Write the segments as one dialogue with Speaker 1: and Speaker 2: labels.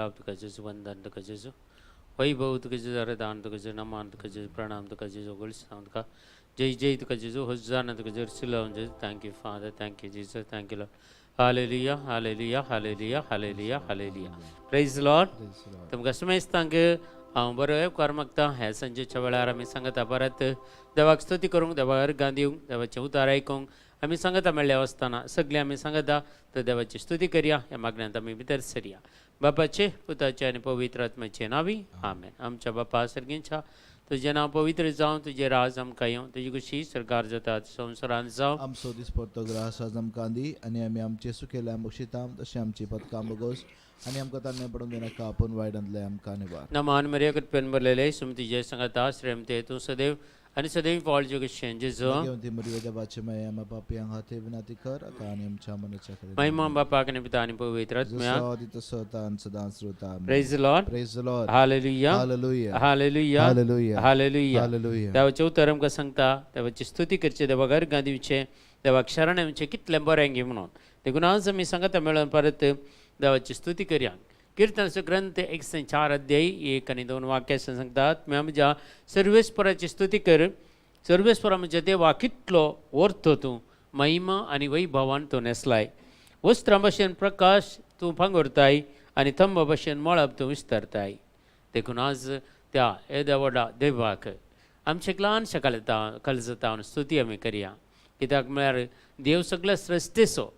Speaker 1: गुलाब तुका जेजू, वंदन तुका जेजू, वैभव तुका जेजू, आराधन तुका जेजू, नमन तुका जेजू, प्रणाम तुका जेजू, होगळसांव तुका, जय जय तुका जेजू, होजाना तुका जेजू, सिलावन जेजू. Thank you Father, thank you Jesus, thank you Lord. Hallelujah, hallelujah, hallelujah, hallelujah, hallelujah. Praise Lord. तुमकां समेस्तांक हांव बरो येवकार मागता. ह्या सांजेच्या वेळार आमी सांगता परत देवाक स्तुती करूंक, देवाक अर्गां दिवंक, देवाचें उतार आयकूंक आमी सांगता मेळ्ळे आसतना सगळें आमी सांगता तर देवाची स्तुती करया. ह्या मागण्यांत आमी भितर सरया. बापाचे, पुताचे आनी पवित्र आत्म्याचे नांवी आमेन. आमच्या बापा सर्गींच्या, तुजें नांव पवित्र जावं, तुजें राज आमकां येवं, तुजी खुशी सरकार जाता संवसारांत जावं.
Speaker 2: आमचो दिसपडतो ग्रास आज आमकां दी आनी आमी आमचे सुकेल्या बक्षिता तशें आमची पदकां बगोस आनी आमकां तान्ने पडून दिनाका, आपूण वायटांतले आमकां निवार.
Speaker 1: नमान मरिया, कृपेन भरलेले, सुमती जय सांगता, श्रेमते तूं सदैव आनी सदैव फॉल कशें जेजू.
Speaker 2: ती मरिया, देवाचे माया, आम्हा पापयांक खातीर विनंती कर, आतां आनी आमच्या मरणाच्या घडयेक.
Speaker 1: महिमा बापाक आनी पिता आनी पवित्र आत्म्याक.
Speaker 2: जसो आदी तसो आतां आनी सदांच उरता. आमेन.
Speaker 1: Praise Lord.
Speaker 2: Praise the Lord.
Speaker 1: Hallelujah.
Speaker 2: Hallelujah.
Speaker 1: Hallelujah.
Speaker 2: Hallelujah.
Speaker 1: Hallelujah.
Speaker 2: Hallelujah.
Speaker 1: देवाचें उतर आमकां सांगता देवाची स्तुती करची, देवाक अर्गां दिवचें, देवाक शरण येवचें, कितलें बरें गी म्हणून. देखून आज आमी सांगता मेळून परत देवाची स्तुती करया. कीर्तनाचो ग्रंथ 104 अध्याय 1 आनी 2 वाक्यां सांगतात, म्हज्या सर्वेस्पराची स्तुती कर, सर्वेस्परा म्हज्या देवा कितलो वर्थ तूं, महिमा आनी वैभवान तूं न्हेसलाय, वस्त्रां भशेन प्रकाश तूं पांगुरताय आनी थंबा भशेन मळब तूं विस्तारताय. देखून आज त्या येद्या व्हडा देवाक आमचे ल्हानशा कळजतावन स्तुती आमी करया. कित्याक म्हळ्यार देव सगळ्या सृश्टीचो,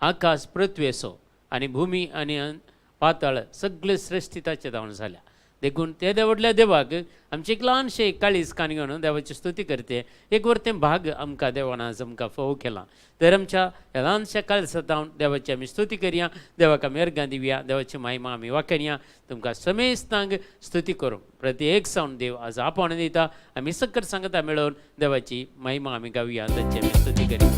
Speaker 1: आकाश पृथ्वेचो आनी भुमी आनी पातळ सगळे सृश्टी ताचे जावन जाल्या. देखून ते व्हडल्या देवाक आमचे एक ल्हानशें काळीज कान घेवन देवाची स्तुती करते एक वर तें भाग आमकां देवान आज आमकां फोव केलां. तर आमच्या ल्हानशा काळजांत देवाची आमी स्तुती करया, देवाक आमी अर्गां दिवया, देवाची महिमा आमी वाखणया. तुमकां समेस्तांक स्तुती करूंक प्रति एक सावन देव आज आपोवणें दिता. आमी सकट सांगता मेळोवन देवाची महिमा आमी गावया, ताची आमी स्तुती करया.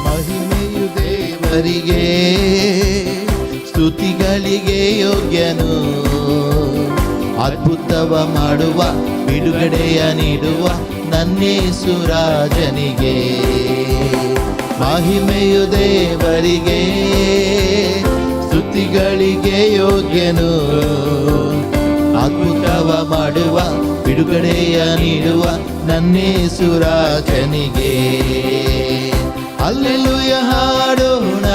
Speaker 2: ಮಹಿಮೆಯು ದೇವರಿಗೆ, ಸ್ತುತಿಗಳಿಗೆ ಯೋಗ್ಯನು. ಅದ್ಭುತವ ಮಾಡುವ, ಬಿಡುಗಡೆಯ ನೀಡುವ ನನ್ನೇಸುರಾಜನಿಗೆ. ಮಹಿಮೆಯು ದೇವರಿಗೆ, ಸ್ತುತಿಗಳಿಗೆ ಯೋಗ್ಯನು. ಅದ್ಭುತವ ಮಾಡುವ, ಬಿಡುಗಡೆಯ ನೀಡುವ ನನ್ನೇಸುರಾಜನಿಗೆ. ಅಲ್ಲೆಲುಯ ಹಾಡೋಣ,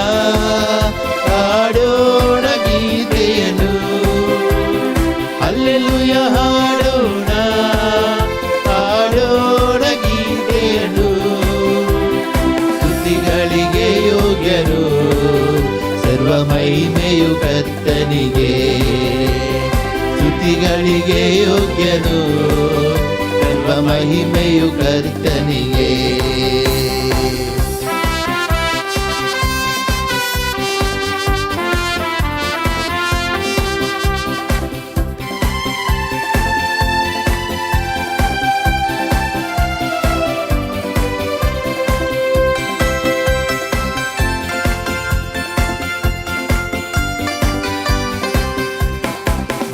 Speaker 2: ಹಾಡೋಣ ಗೀತೆಯನ್ನು. ಅಲ್ಲೆಲುಯ ಹಾಡೋಣ, ಹಾಡೋಣ ಗೀತೆಯನ್ನು. ಸ್ತುತಿಗಳಿಗೆ ಯೋಗ್ಯನು, ಸರ್ವ ಮಹಿಮೆಯು ಕರ್ತನಿಗೆ. ಸ್ತುತಿಗಳಿಗೆ ಯೋಗ್ಯನು, ಸರ್ವ ಮಹಿಮೆಯು ಕರ್ತನಿಗೆ.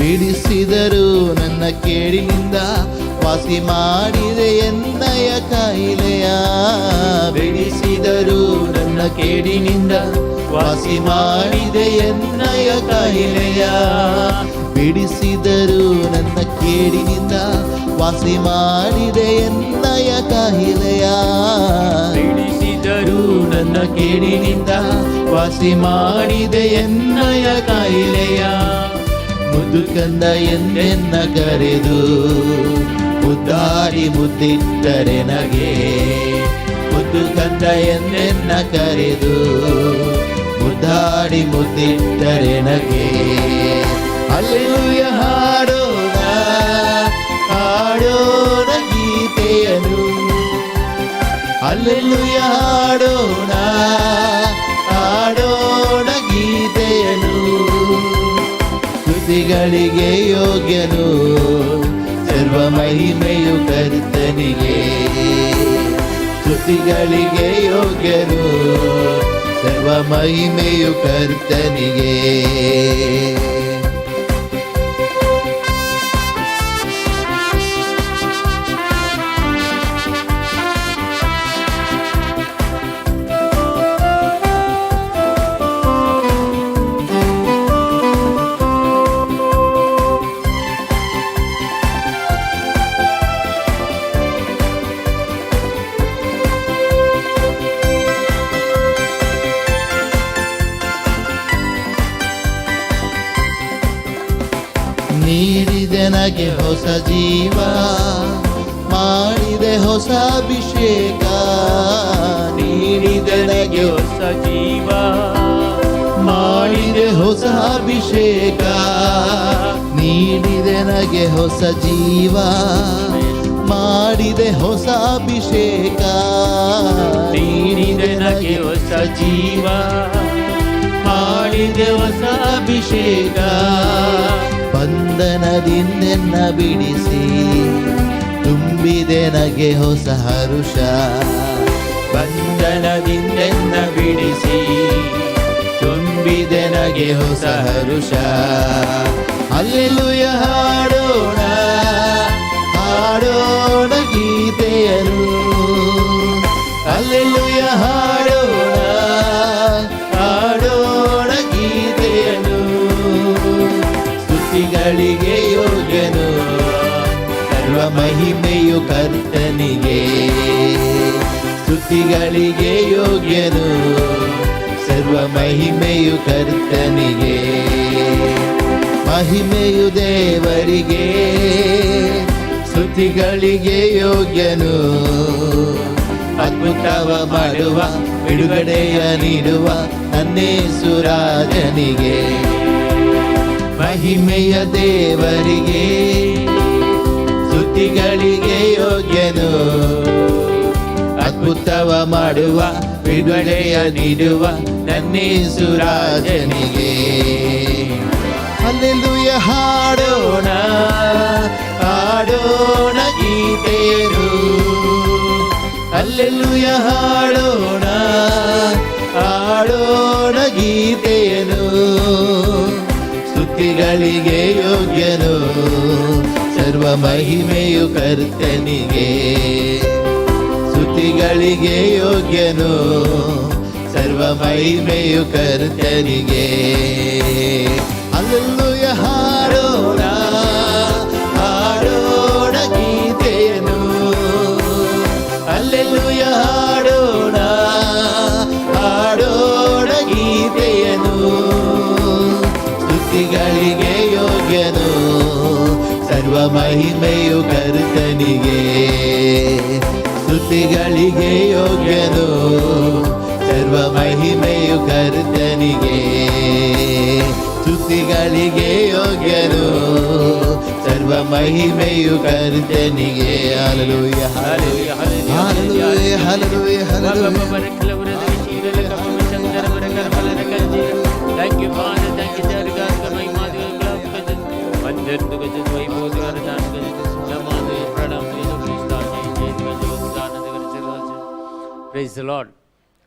Speaker 2: ಬಿಡಿಸಿದರು ನನ್ನ ಕೇಡಿನಿಂದ, ವಾಸಿ ಮಾಡಿದೆ ಎನ್ನಯ ಕಾಯಿಲೆಯ. ಬಿಡಿಸಿದರು ನನ್ನ ಕೇಡಿನಿಂದ, ವಾಸಿ ಮಾಡಿದೆ ಎನ್ನಯ ಕಾಯಿಲೆಯ. ಬಿಡಿಸಿದರು ನನ್ನ ಕೇಡಿನಿಂದ, ವಾಸಿ ಮಾಡಿದೆ ಎನ್ನಯ ಕಾಯಿಲೆಯ. ಬಿಡಿಸಿದರು ನನ್ನ ಕೇಡಿನಿಂದ, ವಾಸಿ ಮಾಡಿದೆ ಎನ್ನಯ ಕಾಯಿಲೆಯ. ಮುದ್ದು ಕಂದ ಎಂದೆನ್ನ ಕರೆದು ಮುದ್ದಾಡಿ ಮುದ್ದಿಟ್ಟರೆ ನಗೆ. ಮುದ್ದು ಕಂದ ಎಂದೆನ್ನ ಕರೆದು ಮುದ್ದಾಡಿ ಮುದ್ದಿಟ್ಟರೆ ನಗೆ. ಅಲ್ಲೆಲೂಯ ಹಾಡೋಣ, ಹಾಡೋಣ ಗೀತೆಯನ್ನು. ಅಲ್ಲೆಲೂಯ ಹಾಡೋಣ, ಹಾಡೋಣ ಗೀತೆಯನ್ನು. ಸ್ತುತಿಗಳಿಗೆ ಯೋಗ್ಯನು, ಸರ್ವ ಮಹಿಮೆಯು ಕರ್ತನಿಗೆ. ಸ್ತುತಿಗಳಿಗೆ ಯೋಗ್ಯನು, ಸರ್ವ ಮಹಿಮೆಯು ಕರ್ತನಿಗೆ. ನನಗೆ ಹೊಸ ಜೀವ, ಮಾಡಿದೆ ಹೊಸ ಅಭಿಷೇಕ. ನೀಡಿದೆ ನನಗೆ
Speaker 1: ಹೊಸ ಜೀವ,
Speaker 2: ಮಾಡಿದೆ ಹೊಸ ಅಭಿಷೇಕ. ನೀಡಿದೆ ನನಗೆ ಹೊಸ ಜೀವ, ಮಾಡಿದೆ ಹೊಸ ಅಭಿಷೇಕ.
Speaker 1: ನೀಡಿದೆ ನನಗೆ ಹೊಸ ಜೀವ, ಮಾಡಿದೆ ಹೊಸ ಅಭಿಷೇಕ.
Speaker 2: ಬಂಧನದಿಂದೆನ್ನ ಬಿಡಿಸಿ ತುಂಬಿದೆ ನಗೆ ಹೊಸ ಹರುಷ.
Speaker 1: ಬಂಧನದಿಂದೆನ್ನ ಬಿಡಿಸಿ
Speaker 2: ತುಂಬಿದೆ ನಗೆ ಹೊಸ ಹರುಷ. ಅಲ್ಲೆಲ್ಲುಯ ಹಾಡೋಣ, ಹಾಡೋಣ ಗೀತೆಯನು. ಅಲ್ಲೆಲ್ಲುಯ ಹಾಡೋಣ, ಹಾಡೋಣ ಗೀತೆಯನು. ಸ್ತುತಿಗಳಿಗೆ ಯೋಗ್ಯನು, ಸರ್ವ ಮಹಿಮೆಯು ಕರ್ತನಿಗೆ. ಸ್ತುತಿಗಳಿಗೆ ಯೋಗ್ಯನು, ಸರ್ವ ಮಹಿಮೆಯು ಕರ್ತನಿಗೆ. ಮಹಿಮೆಯು ದೇವರಿಗೆ, ಸ್ತುತಿಗಳಿಗೆ ಯೋಗ್ಯನು. ಅದ್ಭುತವ ಮಾಡುವ, ಬಿಡುಗಡೆಯ ನೀಡುವ ನನ್ನೇಸುರಾಜನಿಗೆ. ಮಹಿಮೆಯ ದೇವರಿಗೆ, ಸ್ತುತಿಗಳಿಗೆ ಯೋಗ್ಯನು. ಅದ್ಭುತವ ಮಾಡುವ, ಬಿಡುಗಡೆಯ ನೀಡುವ ನನ್ನೇಸುರಾಜನಿಗೆ. ಅಲ್ಲೆಲ್ಲುಯ ಹಾಡೋಣ, ಹಾಡೋಣ ಗೀತೆಯನು. ಅಲ್ಲೆಲ್ಲುಯ ಹಾಡೋಣ, ಹಾಡೋಣ ಗೀತೆಯನು. ಸ್ತುತಿಗಳಿಗೆ ಯೋಗ್ಯನು, ಸರ್ವ ಮಹಿಮೆಯು ಕರ್ತನಿಗೆ. ಸ್ತುತಿಗಳಿಗೆ ಯೋಗ್ಯನು, ಸರ್ವ ಮಹಿಮೆಯು ಕರ್ತನಿಗೆ. ಅಲ್ಲೆಲ್ಲುಯ ಹಾಡೋಣ, ಹಾಡೋಣ ಗೀತೆಯನು. ಅಲ್ಲೆಲ್ಲುಯ ಹಾಡೋಣ, ಹಾಡೋಣ ಗೀತೆಯನು. ಸ್ತುತಿಗಳಿಗೆ ಯೋಗ್ಯನು, ಸರ್ವ ಮಹಿಮೆಯು ಕರ್ತನಿಗೆ. ಸ್ತುತಿಗಳಿಗೆ ಯೋಗ್ಯನು, ಸರ್ವ ಮಹಿಮೆಯು ಕರ್ತನಿಗೆ. ಸ್ತುತಿಗಳಿಗೆ ಯೋಗ್ಯನು, ಸರ್ವ ಮಹಿಮೆಯು ಕರ್ತನಿಗೆ. Hallelujah, hallelujah, hallelujah, hallelujah, hallelujah.
Speaker 1: Thank you, Father. Thank you, Dear God. Praise the Lord.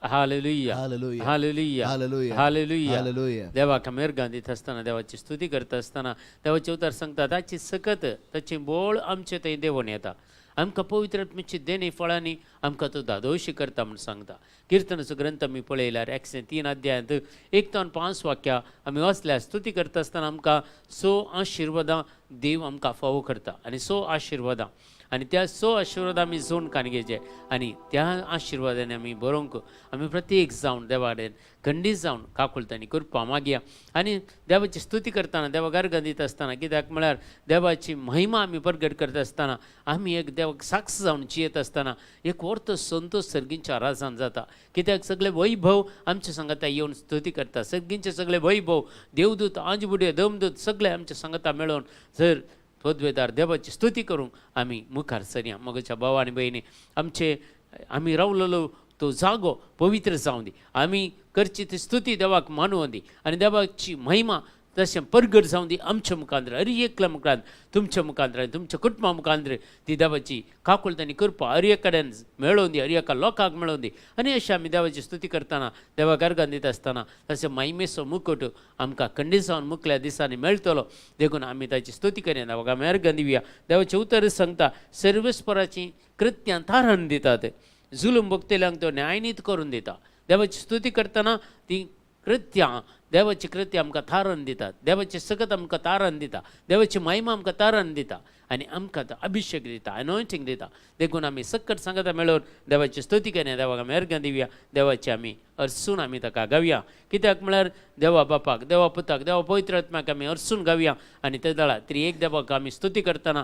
Speaker 1: Hallelujah.
Speaker 2: Hallelujah.
Speaker 1: Hallelujah.
Speaker 2: Hallelujah.
Speaker 1: Hallelujah.
Speaker 2: Hallelujah.
Speaker 1: देवाक मेरगान दिता आसतना, देवाची स्तुती करता आसतना, देवाचे उतर सांगता, ताची सकत, ताची बोळ आमचे थंय देंवोन येता. आमकां पवित्र आत्म्याची देणी फळांनी आमकां तो धादोशी करता म्हूण सांगता. किर्तनाचो ग्रंथ आमी पळयल्यार 103 अध्यायांत 1 ते 5 वाक्यां आमी वाचल्यार, स्तुती करता आसतना आमकां स आशिर्वादां देव आमकां फावो करता आनी स आशिर्वादां आनी त्या स आशिर्वादां आमी जोड कान घेवचे आनी त्या आशिर्वादांनी आमी बरोवंक आमी प्रत्येक जावन देवा कडेन खंडीत जावन काकुळटांनी कृपा मागया. आनी देवाची स्तुती करतना, देवा गर्गान दिता आसतना, कित्याक म्हळ्यार देवाची महिमा आमी परगट करता आसतना, आमी एक देवाक साक्ष जावन जियेत आसतना एक वर्त संतोश सर्गींच्या राजान जाता. कित्याक सगळे वैभव आमच्या सांगाता येवन स्तुती करता. सर्गींचे सगळे वैभव, देवदूत, आंजबुडे, दमदूत सगळे आमच्या सांगाता मेळोवन जर पदवेदार देवाची स्तुती करूंक आमी मुखार सरया. मगच्या भाव आनी भयणी, आमचे आमी रावलेलो तो जागो पवित्र जावं दी. आमी करची ती स्तुती देवाक मानूं दी आनी देवाची महिमा तशें परगट जावं दी आमच्या मुखांतर, हर एकल्या मुखांत, तुमच्या मुखांतर आनी तुमच्या कुटुंबा मुखांतर. ती देवाची काकुळट आनी कृपा हर एक कडेन मेळोवन दी, हर एका लोकांक मेळोवन दी. आनी अशें आमी देवाची स्तुती करतना, देवा गर्गान दिता आसतना, तशें महिमेचो मुकुट आमकां खंडीत जावन मुखल्या दिसांनी मेळटलो. देखून आमी ताची स्तुती करया, देवाक आमी अर्गां दिवया. देवाचें उतर सांगता, सर्वेस्पराचीं कृत्यां तारण दितात, जुलूम भोगतल्यांक तो न्यायनीत करून दिता. देवाची स्तुती करतना ती कृत्यां देवाची कृत्यां आमकां थारण दितात, देवाची सकत आमकां तारण दिता, देवाची महिमा आमकां तारण दिता आनी आमकां तो अभिशेक दिता, अनॉयंटींग दिता. देखून आमी सकट सांगता मेळून देवाची स्तुती करया, देवाक आमी अर्घां दिवया, देवाची आमी अर्सून आमी ताका गावया. कित्याक म्हळ्यार देवा बापाक, देवा पुताक, देवा पवित्र आत्म्याक आमी अर्सून गावया आनी ते दळा तरी एक देवाक आमी स्तुती करतना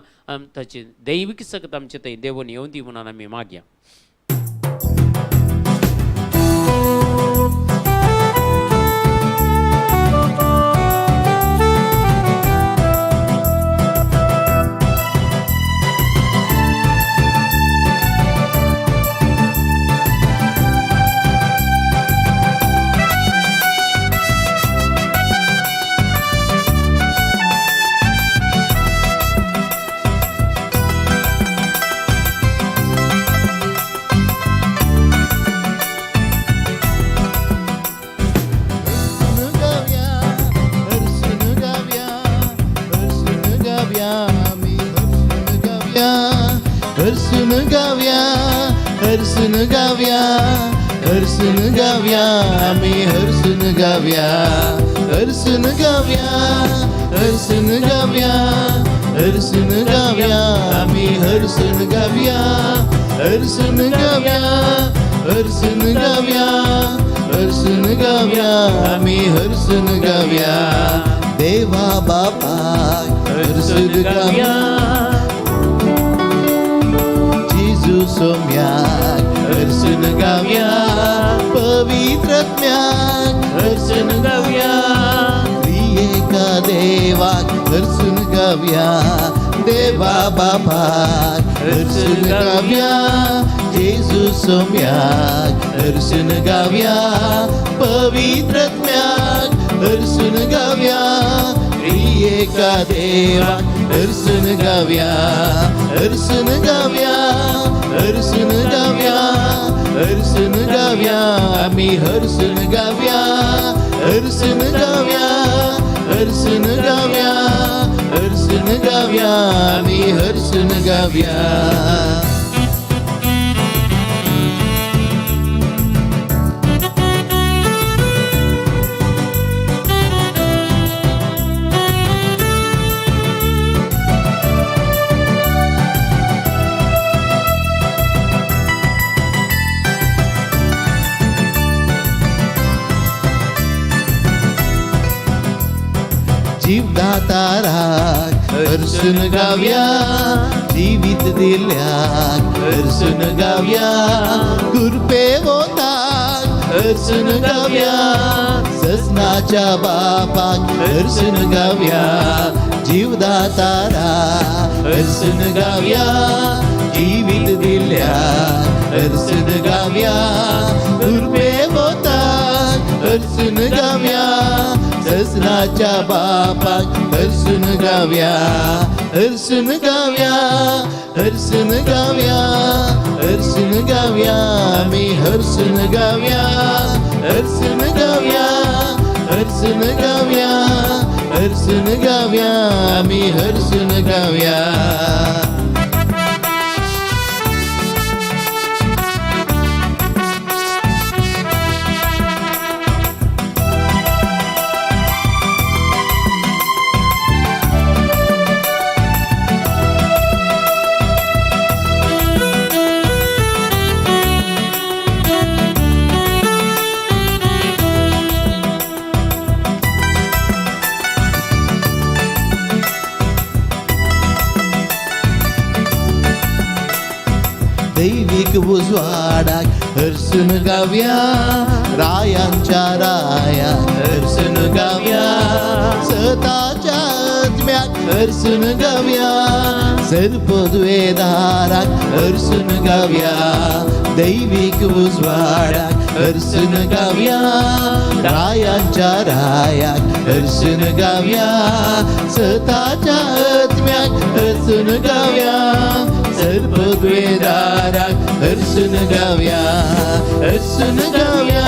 Speaker 1: ताची दैवीक सकत आमचे थंय देवून येवं दी म्हणून आमी मागया.
Speaker 2: हरसून गाव्या, हरसून गाव्या, हरसून गाव्या, आमी हरसून गाव्या, हरसून गाव्या, हरसून गाव्या, हरसून गाव्या, आमी हरसून गाव्या, हरसून गाव्या, हरसून गाव्या, हरसून गाव्या, आमी हरसून गाव्या, देवा बापा हरसून गाव्या, जेजू सोम्याक हरसून गाव्या, पवित्र आत्म्याक हरसून गाव्या, त्रिएका देवाक हरसून गाव्या, देवा बापाक हरसून गाव्या, जेजू सोम्याक हरसून गाव्या, पवित्र आत्म्याक हरसून गाव्या, त्रिएका देवाक हरसून गाव्या, हरसून गाव्या, हरसून गाव्या, हरसून गाव्या, आमी हरसून गाव्या, हरसून गाव्या, हरसून गाव्या, हरसून गाव्या, आमी हरसून गाव्या. जीवदाताराक हरसून गाव्या, जिवीत दिल्याक हरसून गाव्या, कृपे वोताक हरसून गाव्या, सजनाच्या बापाक हरसून गाव्या, जीवदातारा हरसून गाव्या, जिवीत दिल्याक हरसून गाव्या, कृपे वोताक हरसून गाव्या, सजनाच्या बापाक हरसून गाव्या, हरसून गाव्या, हरसून गाव्या, हरसून गाव्या, आमी हरसून गाव्या, हरसून गाव्या, हरसून गाव्या, हरसून गाव्या, आमी हरसून गाव्या. दैवीक उजवाडाक हरसून गाव्या, रायांच्या रायाक हरसून गाव्या, सताच्या आत्म्याक हरसून गाव्या, सर्पद्वेदाराक हरसून गाव्या, दैवीक उजवाडाक हरसून गाव्या, रायांच्या रायाक हरसून गाव्या, सताच्या आत्म्याक हरसून गाव्या, सर्पद्वेदाराक हरसून गाव्या, हरसून गाव्या,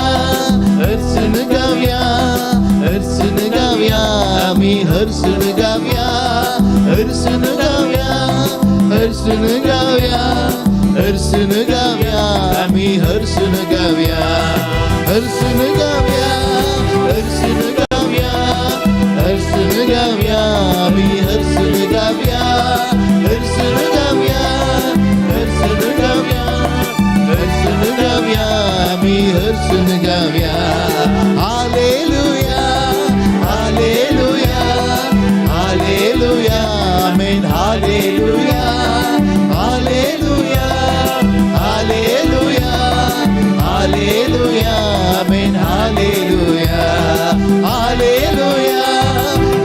Speaker 2: हरसून गाव्या, हरसून गाव्या, आमी हरसून गाव्या, हरसून गाव्या, हरसून गाव्या, हरसून गाव्या, आमी हरसून गाव्या, हरसून गाव्या, Hallelujah, hallelujah, hallelujah, amen. Hallelujah, hallelujah, hallelujah, hallelujah, amen. Hallelujah, hallelujah,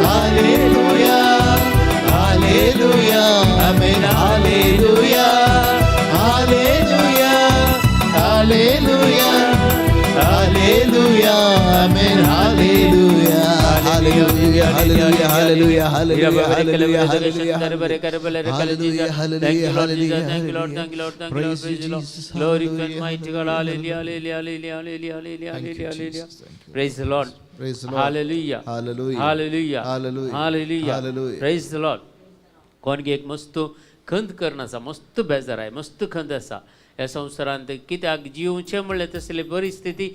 Speaker 2: hallelujah, hallelujah, amen. Hallelujah, hallelujah, hallelujah, hallelujah, amen. Hallelujah, hallelujah, hallelujah, hallelujah, hallelujah, hallelujah, hallelujah, hallelujah, hallelujah, hallelujah,
Speaker 1: Thank you, Lord. Thank you, Lord. Thank you, Lord.
Speaker 2: Praise you,
Speaker 1: Praise you, Lord.
Speaker 2: Jesus.
Speaker 1: Glory to
Speaker 2: Hallelujah,
Speaker 1: mighty God. Hallelujah, hallelujah, hallelujah, hallelujah, hallelujah,
Speaker 2: Thank you,
Speaker 1: hallelujah.
Speaker 2: Jesus. Thank you.
Speaker 1: Praise the Lord.
Speaker 2: Praise the Lord.
Speaker 1: Hallelujah.
Speaker 2: Hallelujah.
Speaker 1: Hallelujah.
Speaker 2: Hallelujah.
Speaker 1: Hallelujah.
Speaker 2: Hallelujah.
Speaker 1: Praise the Lord. कोणगी एक मस्त खंत करून आसा, मस्त बेजार आहे, मस्त खंत आसा ह्या संवसारांत, कित्याक जिवचें म्हणल्यार तसली परिस्थिती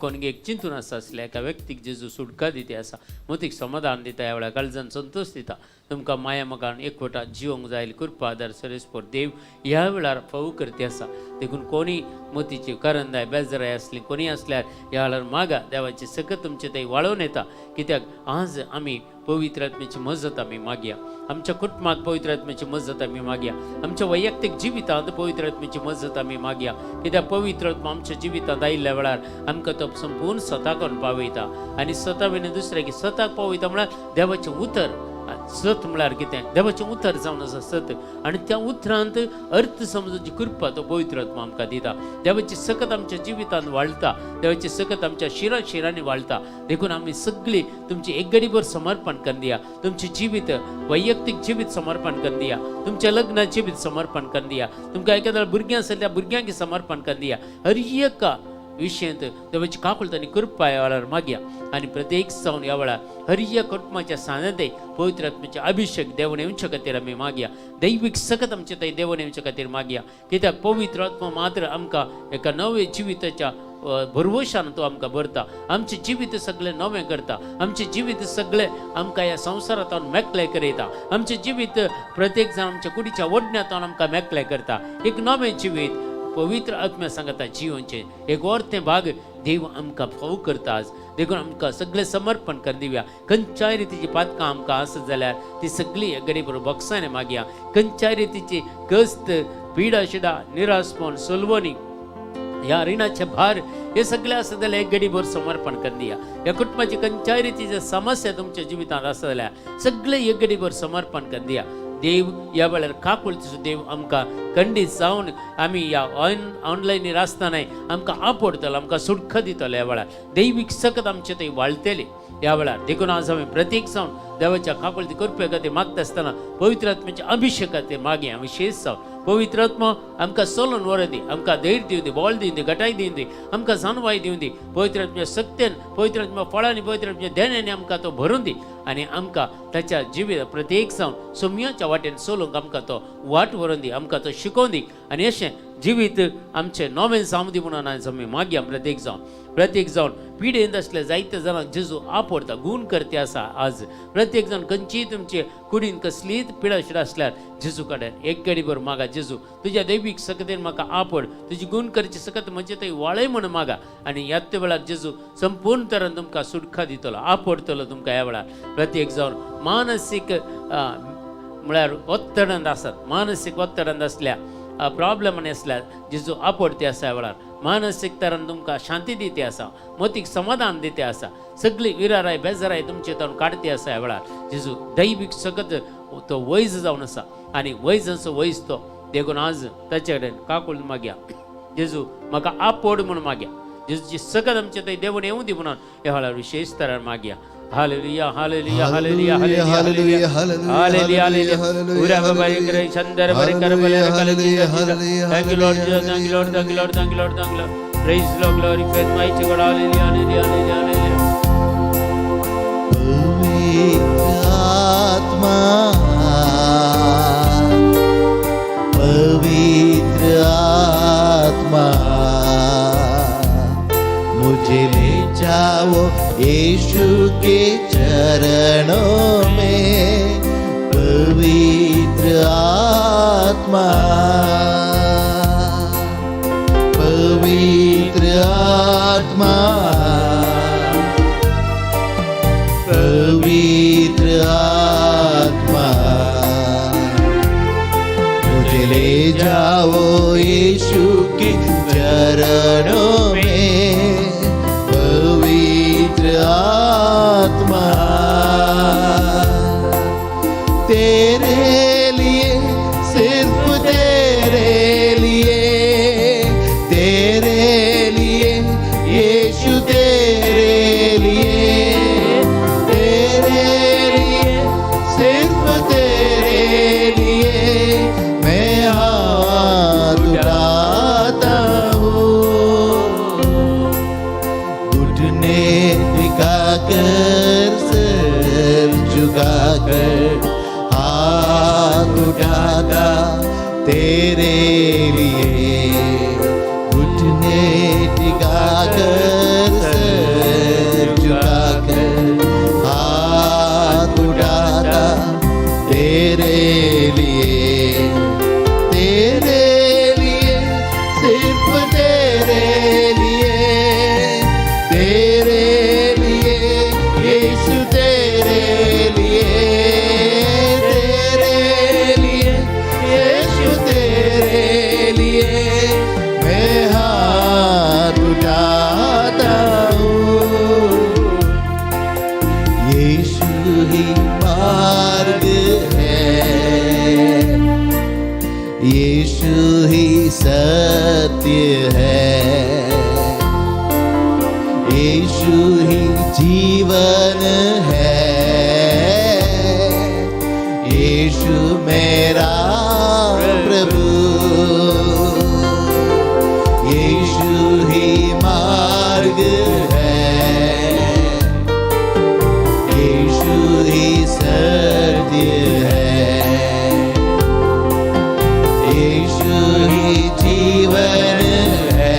Speaker 1: कोणगी एक चिंतून आसा आसल्या एका व्यक्तीक जेजू सुटका दिती आसा, मतीक समाधान दिता, ह्या वेळार काळजान संतोश दिता. तुमकां माया मोगान एकवटान जिवंक जाय कृपा आदार सरेस्पोर देव ह्या वेळार फावो करती आसा. देखून कोणी मतीची करंदाय बेजराय आसली कोणी आसल्यार ह्या वेळार मागा, देवाची सकत तुमचे थंय वाळोवन येता. कित्याक आज आमी पवित्र आत्म्याची मजत आमी मागया, आमच्या कुटुंबाक पवित्र आत्म्याची मजत आमी मागया, आमच्या वैयक्तीक जिवितांत पवित्र आत्म्याची मजत आमी मागया. कित्याक पवित्र आत्मा आमच्या जिवितांत आयिल्ल्या वेळार आमकां तो संपूर्ण सताक पावयता आनी सता विणे दुसरें की सताक पावयता म्हळ्यार देवाचें उतर. सत म्हळ्यार कितें? देवाचें उतर जावन आसा सत, आनी त्या उतरांत अर्थ समजूची कृपा तो पवित्र आत्मा आमकां दिता. देवाची सकत आमच्या जिवितांत वाळटा, देवाची सकत आमच्या शिरा शिरांनी वाळटा. देखून आमी सगळीं तुमची एक गडीभर समर्पण करून दिया, तुमचें जिवीत वैयक्तीक जिवीत समर्पण करून दिया, तुमच्या लग्ना जिवीत समर्पण करून दिया, तुमकां एखाद्या भुरग्यां आसल्यार त्या भुरग्यांक समर्पण करून दिया. हर एका विशयंत देवाची काकुळट आनी कृपा ह्या वेळार मागया आनी प्रत्येक जावन ह्या वेळार हर एक कुटुंबाच्या सान्यादे पवित्र आत्म्याचे अभिषेक देवून येवचे खातीर आमी मागया. दैवीक सकत आमचे थंय देवून येवचे खातीर मागया. कित्याक पवित्र आत्मा मात्र आमकां एका नव्या जिविताच्या भरवशान तो आमकां भरता, आमचें जिवीत सगळें नवें करता, आमचें जिवीत सगळें आमकां ह्या संवसारांत मेकळें करयता, आमचें जिवीत प्रत्येक जाण आमच्या कुडीच्या ओडण्यांत आमकां मेकळें करता. एक नवें जिवीत पवित्र आत्म्या सांगता जिवनचें एक अर्थे भाग देव आमकां फावो करता आज. देखून आमकां सगळें समर्पण कर दिवया. खंयच्याय रितीची पातकां आमकां आसत जाल्यार ती सगळी गरीब बॉक्सांनी मागया. खंयच्याय रितीची कस्त पिडा शिडा निरासपण सोलवणी ह्या रिणाचे भार हे सगळे आसत जाल्यार एक गडीभर समर्पण कर दिया. ह्या कुटुंबाची खंयच्याय रितीची समस्या तुमच्या जिवितांत आसत जाल्यार सगळे एक गडीभर समर्पण कर दिया. देव ह्या वेळार काकुळतीचो देव आमकां खंडीत जावन आमी ह्या ऑनलायनीर आसतनाय आमकां आपडतलो, आमकां सुटका दितलो. ह्या वेळार दैवीक सकत आमचे थंय वाळटले ह्या वेळार. देखून आज आमी प्रत्येक जावन देवाच्या काकुळती कृपे खातीर मागता आसतना पवित्र आत्म्याच्या अभिषेक खातीर मागया. विशेष जावन पवित्र आत्मा आमकां सोलून व्हरों दी, आमकां धैर्य दिवं दी, बळ दिवं दी, घटाय दिवं दी, आमकां जाणवाय दिवं दी. पवित्र आत्म्या सक्तेन, पवित्र आत्म्या फळांनी, पवित्र आत्म्या देण्यांनी आमकां तो भरून दी आनी आमकां ताच्या जिवीत प्रत्येक जावन सोम्याच्या वाटेन सोलूंक आमकां तो वाट व्हरोन दी, आमकां तो शिकोवन दी आनी अशें जिवीत आमचें नवें जावं दी म्हणून आयज आमी मागया. प्रत्येक जावन प्रत्येक जावन पिडेंत आसले जायते जाणांक जेजू आपडता, गूण करते आसा. आज प्रत्येक जाण खंयचीय तुमचे कुडीन कसलीच पिडाशिड आसल्यार जेजू कडेन एक गडीभर मागा, जेजू तुज्या दैवीक सकतेन म्हाका आपड, तुजी गूण करची सकत म्हजे थंय वाळय म्हूण मागा आनी ह्याच वेळार जेजू संपूर्ण तरेन तुमकां सुटका दितलो, आपडतलो तुमकां ह्या वेळार. प्रत्येक जावन मानसीक म्हळ्यार ಒತ್ತಡಂದ आसत, मानसीक ಒತ್ತಡಂದ आसल्या प्रॉब्लेम आसल्यार जेजू आपडते आसा ह्या वेळार. मानसीक तरान तुमकां शांती दिते आसा, मतीक समाधान दिते आसा, सगळी विराराय बेजाराय तुमचे तावन काडते आसा ह्या वेळार. जेजू दैवीक सकत तो वैज जावन आसा आनी वैजांचो वैज तो. देखून आज ताचे कडेन काकूळ मागया, जेजू म्हाका आपड म्हूण मागया, जेजूची सकत आमचे थंय देवून येवं दी म्हणून ह्या वेळार विशेष तरान मागया. Hallelujah, hallelujah, hallelujah, hallelujah, hallelujah, hallelujah. Ura baba ikre chandar bare kar bale hallelujah. Thank you Lord Jesus, thank you Lord, thank you Lord, thank you Lord, thank you Lord. Praise the Lord, glory, faith, mighty God. Hallelujah, hallelujah, hallelujah, hallelujah.
Speaker 2: पवित्र आत्मा, पवित्र आत्मा, मुझे ले जाओ यीशु K चरणों में। पवित्र आत्मा, पवित्र आत्मा, आत्मा। तेरे लिए, सिर्फ तेरे लिए, तेरे लिए यीशु, तेरे लिए, तेरे लिए, सिर्फ तेरे लिए मैं हाथ उठाता हूँ। घुटने टिका कर, सिर झुका कर हाथ उठाता तेरे लिए। घुटने टिका कर, सिर झुका कर हाथ उठाता तेरे लिए, तेरे लिए, सिर्फ तेरे लिए, तेरे लिए यीशु, तेरे लिए, तेरे लिए यीशु, तेरे लिए मैं हाथ उठाता हूँ। यीशु ही मार्ग है, यीशु ही सत्य है, यीशु ही जीवन है, यीशु मेरा प्रभु। यीशु ही मार्ग है, यीशु ही सत्य है, यीशु ही जीवन है,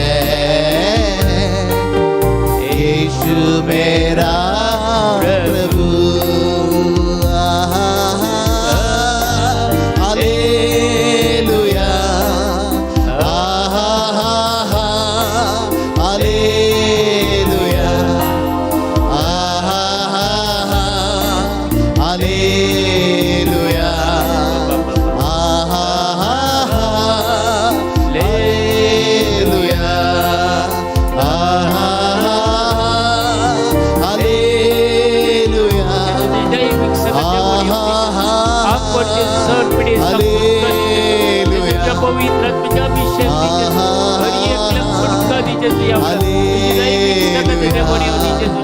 Speaker 2: यीशु मेरा प्रभु। Hallelujah, hallelujah, hallelujah, hallelujah, hallelujah.
Speaker 1: पवित्र आत्म्याचा अभिषेक दिजेसू, हर एकल्याक सुटका दिजेसू, या दैवीक ताकद देवान येवं दिजेसू।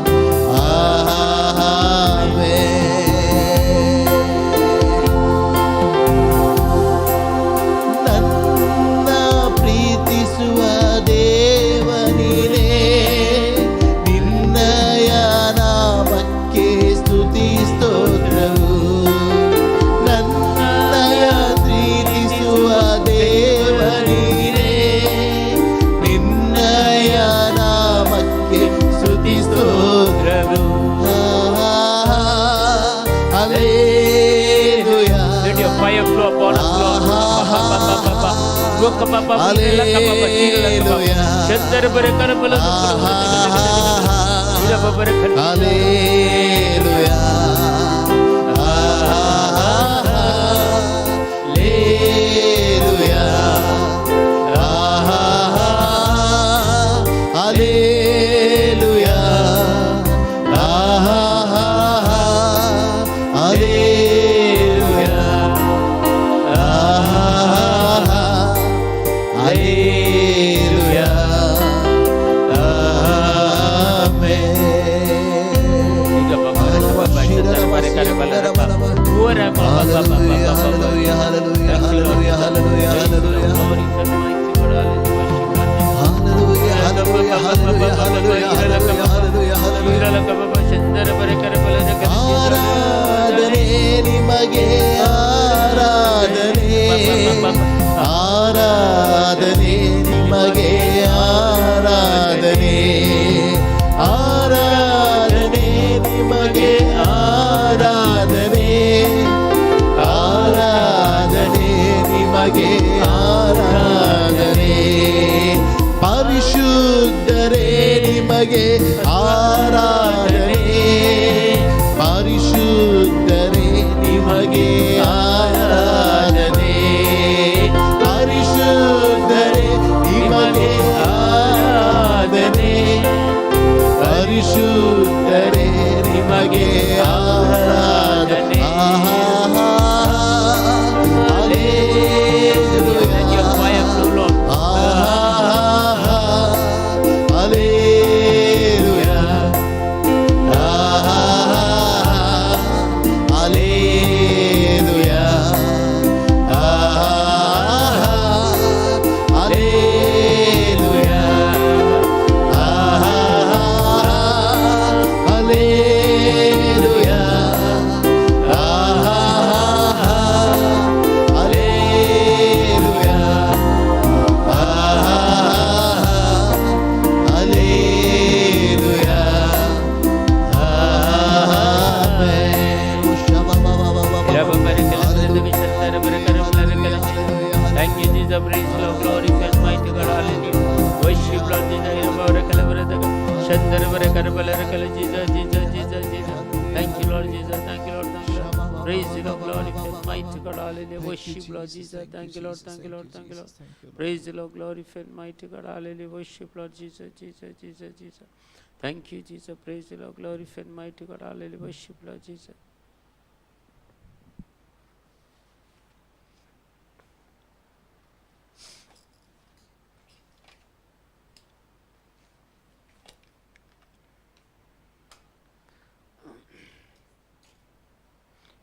Speaker 2: ನನ್ನ ಪ್ರೀತಿಸುವ ದೇವನಿನೇ, ನಿನ್ನಯ ನಾಮಕ್ಕೆ ಸ್ತುತಿ ಸ್ತೋತ್ರವು. ನನ್ನಯ ಪ್ರೀತಿಸುವ ದೇವನಿನೇ, ನಿನ್ನಯ ನಾಮಕ್ಕೆ ಸ್ತುತಿ ಸ್ತೋತ್ರವು. Hallelujah.
Speaker 1: Let your fire flow upon us, Lord.
Speaker 2: Hallelujah. Hallelujah. Hallelujah. Hallelujah. Hallelujah. Amen. Hallelujah, hallelujah, hallelujah, hallelujah, hallelujah, hallelujah. Hallelujah, hallelujah, hallelujah, hallelujah, hallelujah, hallelujah. ಆರಾಧನೆ ನಿಮಗೆ, ಆರಾಧನೆ, ಆರಾಧನೆ ನಿಮಗೆ, ಆರಾಧನೆ, ಆರಾಧನೆ ನಿಮಗೆ, ಆರಾಧನೆ, ಆರಾಧನೆ ನಿಮಗೆ, ಆರಾಧನೆ. ಪರಿಶುದ್ಧರೇ ನಿಮಗೆ स्तुतरे निमगे आराधನೆ.
Speaker 1: Let your choir flow, Lord.
Speaker 2: Hallelujah. Hallelujah. Hallelujah. Hallelujah. Hallelujah. Hallelujah. Amen.
Speaker 1: Thank you, Jesus. Praise, Lord, glory, and mighty God. Hallelujah. Worship, Lord Jesus. Jesus, Jesus, Jesus, Jesus. Thank you, Lord Jesus. Thank you, Lord. Thank you, Lord. Praise the Lord, glory, and mighty God. Hallelujah. Worship, Lord Jesus. Thank you, Lord. Thank you, Lord. Thank you, Lord. Praise the Lord, glory, and mighty God. Hallelujah. Worship, Lord Jesus, Jesus, Jesus, Jesus. Thank you, Jesus. Praise the Lord, glory, and mighty God. Hallelujah. Worship, Lord Jesus.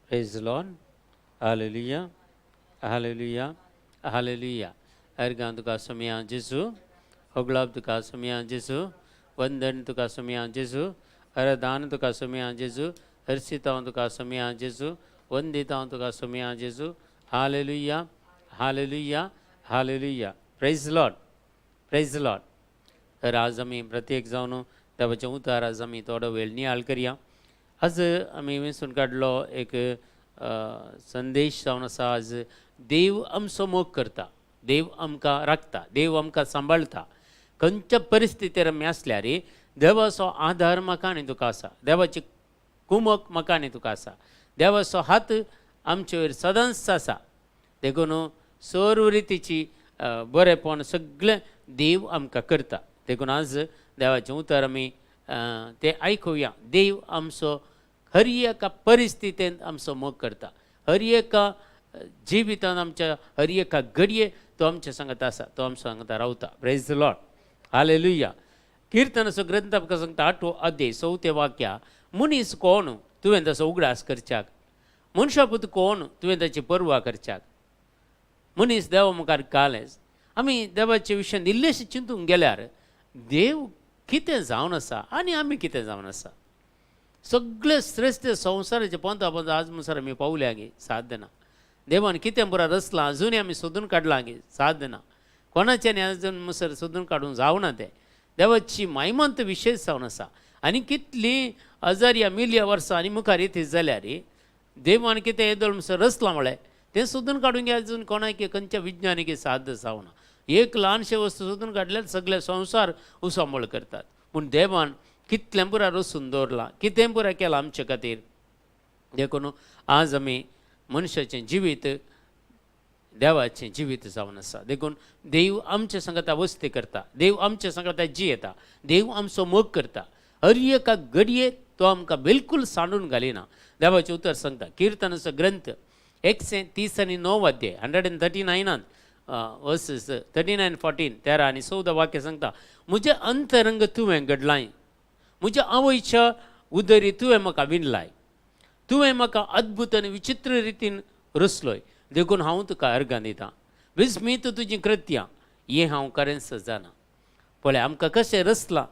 Speaker 1: Praise the Lord. Hallelujah. Hallelujah. Hallelujah. अर्गां तुका सोमया जेजू, होगळाप तुका सोमया जेजू, वंदन तुका सोमया जेजू, अरदान तुका सोमया जेजू, हर्षितां तुका सोमया जेजू, वंदितां तुका सोमया जेजू. Hallelujah. Hallelujah. Hallelujah. Praise the Lord. Praise the Lord. तर आज आमी प्रत्येक जावन देवाचें उतार आज आमी थोडो वेळ नियाळ करया. आज आमी वेंचून काडलो एक संदेश जावन आसा. आज देव आमचो मोग करता, देव आमकां राखता, देव आमकां सांबाळटा. खंयच्या परिस्थितीर आमी आसल्यार देवाचो आदार म्हाका आनी तुका आसा, देवाची कुमक म्हाका आनी तुका आसा, देवाचो हात आमचे वयर सदांच आसा. देखून सर्व रितीची बरेपण सगळें देव आमकां करता. देखून आज देवाचें उतर आमी तें आयकुया. देव आमचो हर एका परिस्थितींत आमचो मोग करता, हर एका जिवितांत आमच्या हर एका घडये तो आमच्या सांगता आसा, तो आमच्या सांगता रावता. Praise the Lord. Hallelujah. किर्तनाचो ग्रंथ आमकां सांगता 8वो अध्याय 4 वाक्या, मनीस कोण तुवें ताचो उगडास करच्याक, मनशा पूत कोण तुवें ताची पर्वा करच्याक. मनीस देवा मुखार कालेच. आमी देवाच्या विशयान इल्लेशें चिंतूंक गेल्यार देव कितें जावन आसा आनी आमी कितें जावन आसा. सगळे श्रेश्ठ संवसाराचे पंथा पंथ आज म्हणसर आमी पावल्या गे साधना. देवान कितें पुरा रचलां अजुनूय आमी सोदून काडलां गे साधना. कोणाच्यान अजून म्हणसर सोदून काडूंक जावना तें. देवाची मायमंत विशेश जावन आसा. आनी कितलीं हजार या मिलया वर्सां आनी मुखार येत जाल्यार देवान कितें येदोळ म्हणसर रचलां म्हळें तें सोदून काडूंक अजून कोणाक खंयच्या विज्ञानिक साध्य जावना. एक ल्हानशें वस्तू सोदून काडल्यार सगळे संवसार उसांबळ करतात. पूण देवान कितलें पुरा रचून दवरलां, कितें पुरा केलां आमचे खातीर. देखून आज आमी मनशाचें जिवीत देवाचें जिवीत जावन आसा. देखून देव आमचे सांगता वस्ती करता, देव आमचे सांगता जियेता, देव आमचो मोग करता. हर एका घडये तो आमकां बिलकूल सांडून घालिना. देवाचें उतर सांगता किर्तनाचो ग्रंथ 139 अध्याय 139 वर्सेस 39 14 13 आनी 14 वाक्य सांगता, म्हजें अंतरंग तुवें घडलाय, म्हज्या आवयच्या उदरी तुवें म्हाका विणलाय, तुवें म्हाका अद्भुत आनी विचित्र रितीन रचलोय, देखून हांव तुका अर्गां दितां. विस्मीत तुजीं कृत्यां हें हांव खरेंच जाणा. पळय आमकां कशें रचलां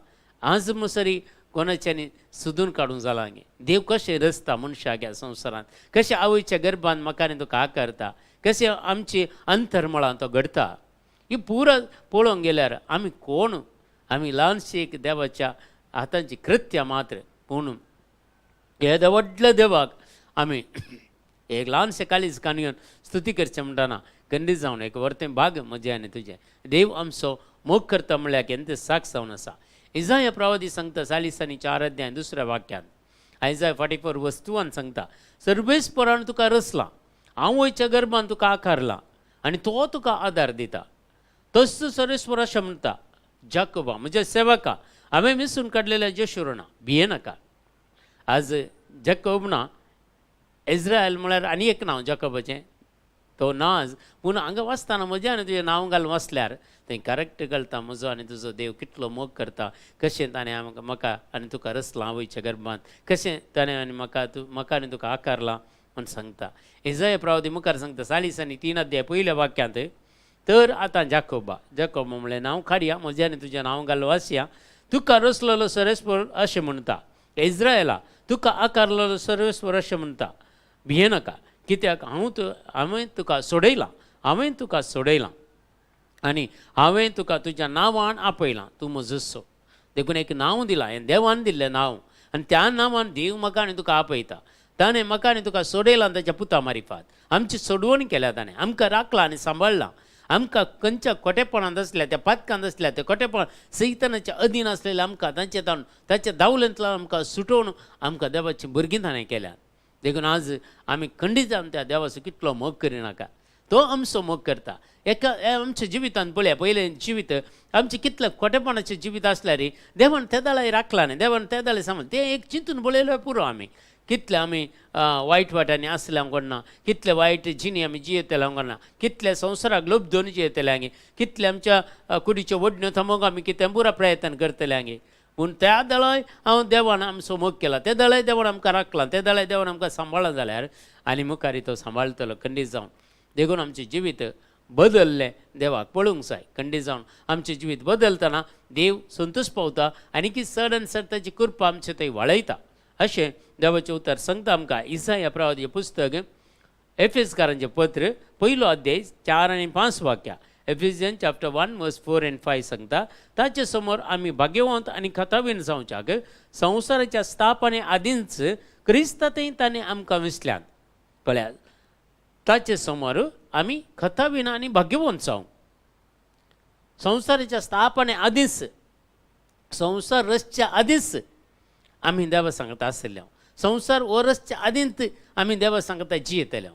Speaker 1: आज मसरी कोणाच्यानी सोदून काडूंक जालां गे. देव कशें रचता मनशाक ह्या संवसारांत, कशें आवयच्या गर्भान म्हाका आनी तुका आकारता, कशें आमची अंतरमळां तो घडता. ही पुरा पळोवंक गेल्यार आमी कोण, आमी ल्हानशी एक देवाच्या हातांची कृत्यां मात्र. पूण येद्या व्हडल्या देवाक आमी एक ल्हानशें काळीज काणयेवन स्तुती करचें म्हणटना खंडीत जावन एक वर्तें भाग म्हजें आनी तुजें. देव आमचो मोग करता म्हणल्यार केन्ना साक्ष जावन आसा. इजाया प्रवादी सांगता 44 अध्याय 2 वाक्यान, आयजाय 44 वस्तुवान सांगता, सर्वेस्परान तुका रचलां, आवयच्या गर्भान तुका आकारला आनी तो तुका आदार दिता. तस सर्वेस्पर अशें म्हणटा, जाकोबा म्हज्या सेवका, हांवें वेंचून काडलेल्या जेशुरुना भियेनाका. आज जॅकब ना, इज्रायल म्हळ्यार आनी एक नांव जॅकबाचें, तो नाज. पूण हांगा वाचतना म्हजें आनी तुजें नांव घालून वाचल्यार थंय करेक्ट कळटा म्हजो आनी तुजो देव कितलो मोग करता, कशें ताणें आमकां म्हाका आनी तुका रचलां आवयच्या गर्भांत, कशें ताणें आनी म्हाका तूं म्हाका आनी तुका आकारलां म्हूण सांगता. इजाया प्रवादी मुखार सांगता 40 आनी 3 अध्याय पयल्या वाक्यांत, तर आतां जाकोबा, जाकोब म्हणलें नांव काडया, म्हजें आनी तुजें नांव घालून वाचया, तुका रचलेलो सर्वेस्पर अशें म्हणटा, इज्रायला तुका आकारलेलो सर्वेस्पर अशें म्हणटा, भियेनाका, कित्याक हांव हांवें तुका सोडयलां, हांवें तुका सोडयलां आनी हांवें तुका तुज्या नांवान आपयलां, तूं म्हजोसो. देखून एक नांव दिलां, हें देवान दिल्लें नांव, आनी त्या नांवान देव म्हाका आनी तुका आपयता. ताणें म्हाका आनी तुका सोडयलां ताच्या पुता मारिफात, आमची सोडवण केल्या ताणें, आमकां राखलां आनी सांबाळ्ळां. आमकां खंयच्या खोटेपणांत आसल्या, त्या पातकांत आसल्या, त्या खोटेपण सैतानाच्या अधीन आसलेल्या आमकां तांचे ताण ताच्या दावलेंतल्यान आमकां सुटोवन आमकां देवाची भुरगीं ताणें केल्यात. देखून आज आमी खंडीत जावन त्या देवाचो कितलो मोग करिनाका, तो आमचो मोग करता. एका आमच्या जिवितांत पळया, पयलें जिवीत आमचें कितलें खोटेपणाचें जिवीत आसल्यार देवान ते दाळाय राखलां न्ही, देवान ते दाळे सांबाळ, तें एक चिंतून पळयल्यार पुरो. आमी कितले आमी वायट वाट्यांनी आसले आमकां ना, कितले वायट जिणी आमी जियेतले आमकां ना, कितले संवसाराक लोभ धरून जियेतले आमी, कितले आमच्या कुडीच्यो वडण्यो थांबोवंक आमी कितें पुरा प्रयत्न करतले आमी. पूण त्या दळाय हांव देवान आमचो मोग केला, त्या दळाय देवान आमकां राखलां, त्या दळाय देवान आमकां सांबाळ्ळां जाल्यार आनी मुखार तो सांबाळटलो खंडीत जावन. देखून आमचें जिवीत बदललें देवाक पळोवंक जाय. खंडीत जावन आमचें जिवीत बदलतना देव संतोश पावता आनी की चड आनी चड ताची कृपा आमचे थंय वाडयता. अशें देवाचें उतर सांगता आमकां. इसाया प्रवादीचें पुस्तक एफेसकारांचें पत्र 1 अध्याय 4 आनी 5 वाक्यां, Ephesians chapter 1 verse 4 and 5 सांगता, ताचे समोर आमी भाग्यवंत आनी खतावीन जावच्याक संवसाराच्या स्थापने आदींच क्रिस्तांतय ताणें आमकां विसल्यात. पळया, ताचे समोर आमी खतावीन आनी भाग्यवंत जावं. संवसाराच्या स्थापने आदींच, संवसार रचच्या आदींच आमी देवा सांगता आशिल्ले, संवसार हो रचच्या आदींत आमी देवा सांगता जियेतले.